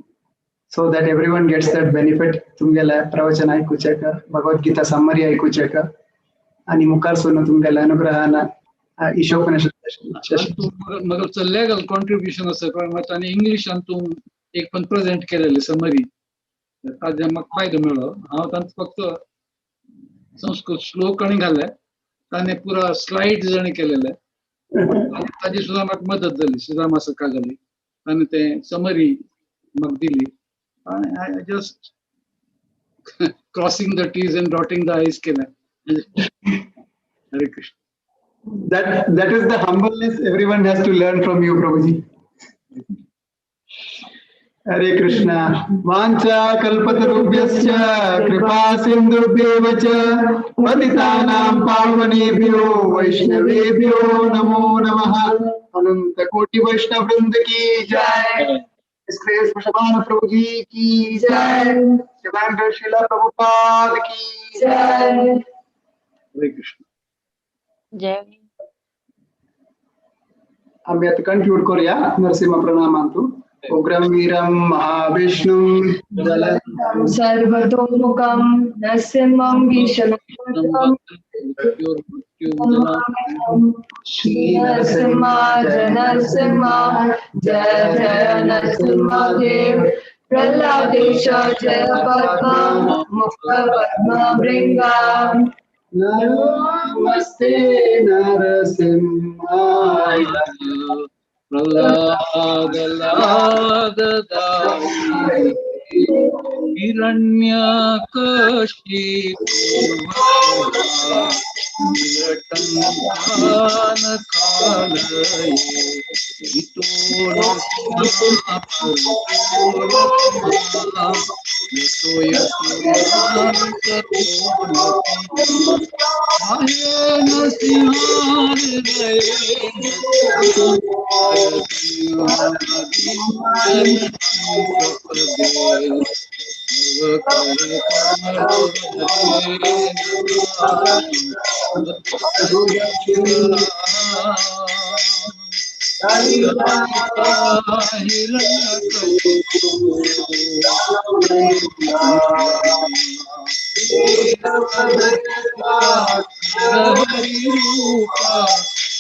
so that everyone gets that benefit. तुमगेले प्रवचन आयकुचेक भगवद्गीता समरी आयकुचेक आनी मुखार सून तुमगेले अनुग्रहान ईशोपनिषद मग चल्ले कॉन्ट्रिब्युशन आसा पण आनी इंग्लिशान तूं एक पण प्रेझेंट केलेले समरी ताजे म्हाका फायदो मेळ्ळो. हांव तांचो फक्त संस्कृत श्लोक आनी घाले ताणें पुरा स्लायड आनी केलेले ताजी सुद्दां म्हाका मदत जाली. सुदामा सका जाली ताणें तें समरी म्हाका दिली. I just crossing the T's and dotting the I's केलें. Hare Krishna. That is the humbleness everyone has to learn from you, Prabhuji. Hare Krishna. Vancha kalpatarubhyascha kripa sindhubhyeva cha patitanam pavanebhyo vaishnavebhyo namo namaha. Ananta koti vaishnav vrinda ki jai. Shri Prabhuji की जय. शिवान श्रीला प्रभुपाद की जय. हरे कृष्ण. जय. आम्ही आता conclude करूया. नरसिंह प्रणामांतू. उग्रं वीरं महाविष्णुं जलंतं सर्वतोमुखं नरसिंहं भीषणं श्री नरसिंह जय नरसिंह जय जय नरसिंह देव. प्रह्लादेश जय पद्म मुख पद्म भृंगा. नमस्ते नरसिंहाय. प्रह्लाद लाद हिरण्यकशिपु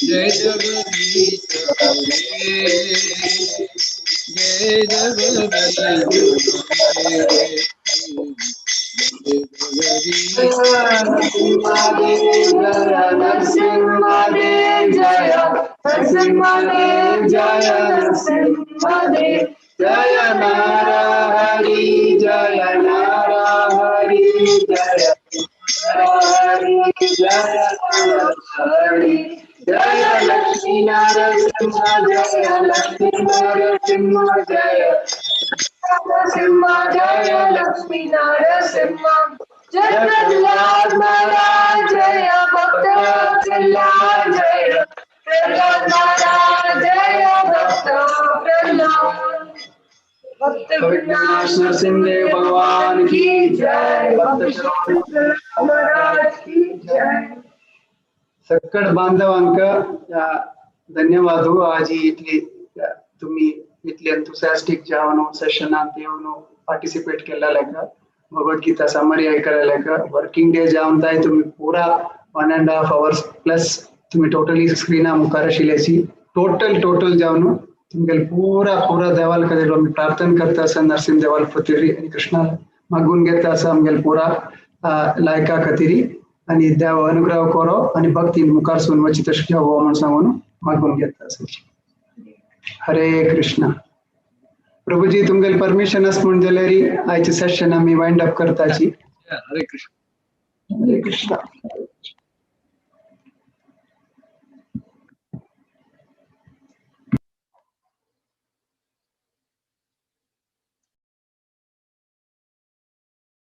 जय जगदीश हरे, जय जगदीश हरे। नरसिंहदेव जय नरसिंहदेव जय नरसिंहदेव जय नरसिंहदेव जय नरहरि जय नरहरि जय हरि जय हरि जय लक्ष्मी नरसिंह जय लक्ष्मी नरसिंह जय नरसिंह जय लक्ष्मी नरसिंह जय प्रहलाद महाराज जय भक्त प्रहलाद जय प्रहलाद महाराज जय भक्त प्रहलाद भक्त विघ्नेश नरसिंहदेव भगवान की जय भक्त प्रहलाद महाराज की जय. सक्कड बांधवांक धन्यवाद हो. आज ही इतली तुम्ही इतली एन्थुसियास्टिक जावन सेशनात येवन पार्टिसिपेट केलेले का, भगवद्गीता समरी ऐकलेले का. वर्किंग डे जावन ताय तुम्ही पुरा 1.5 hours plus तुम्ही टोटली स्क्रीना मुखार आशिल्ल्याची टोटल टोटल जावन तुमगेले पुरा पुरा देवाल खातीर आमी प्रार्थना करता आसा. नरसिंह देवाल खातीर आनी कृष्णा मागून घेता आसा आमगेले पुरा लायका खातीर आणि देव अनुग्रह करो आणि भक्ती मुखार सून वची तशें जावो म्हण सांगून मागून घेता आसा. हरे कृष्णा. प्रभुजी, तुमगेले परमिशन आस म्हण जाल्यार आयचे सेशन आमी वायंड अप करताची. हरे कृष्ण. हरे कृष्णा.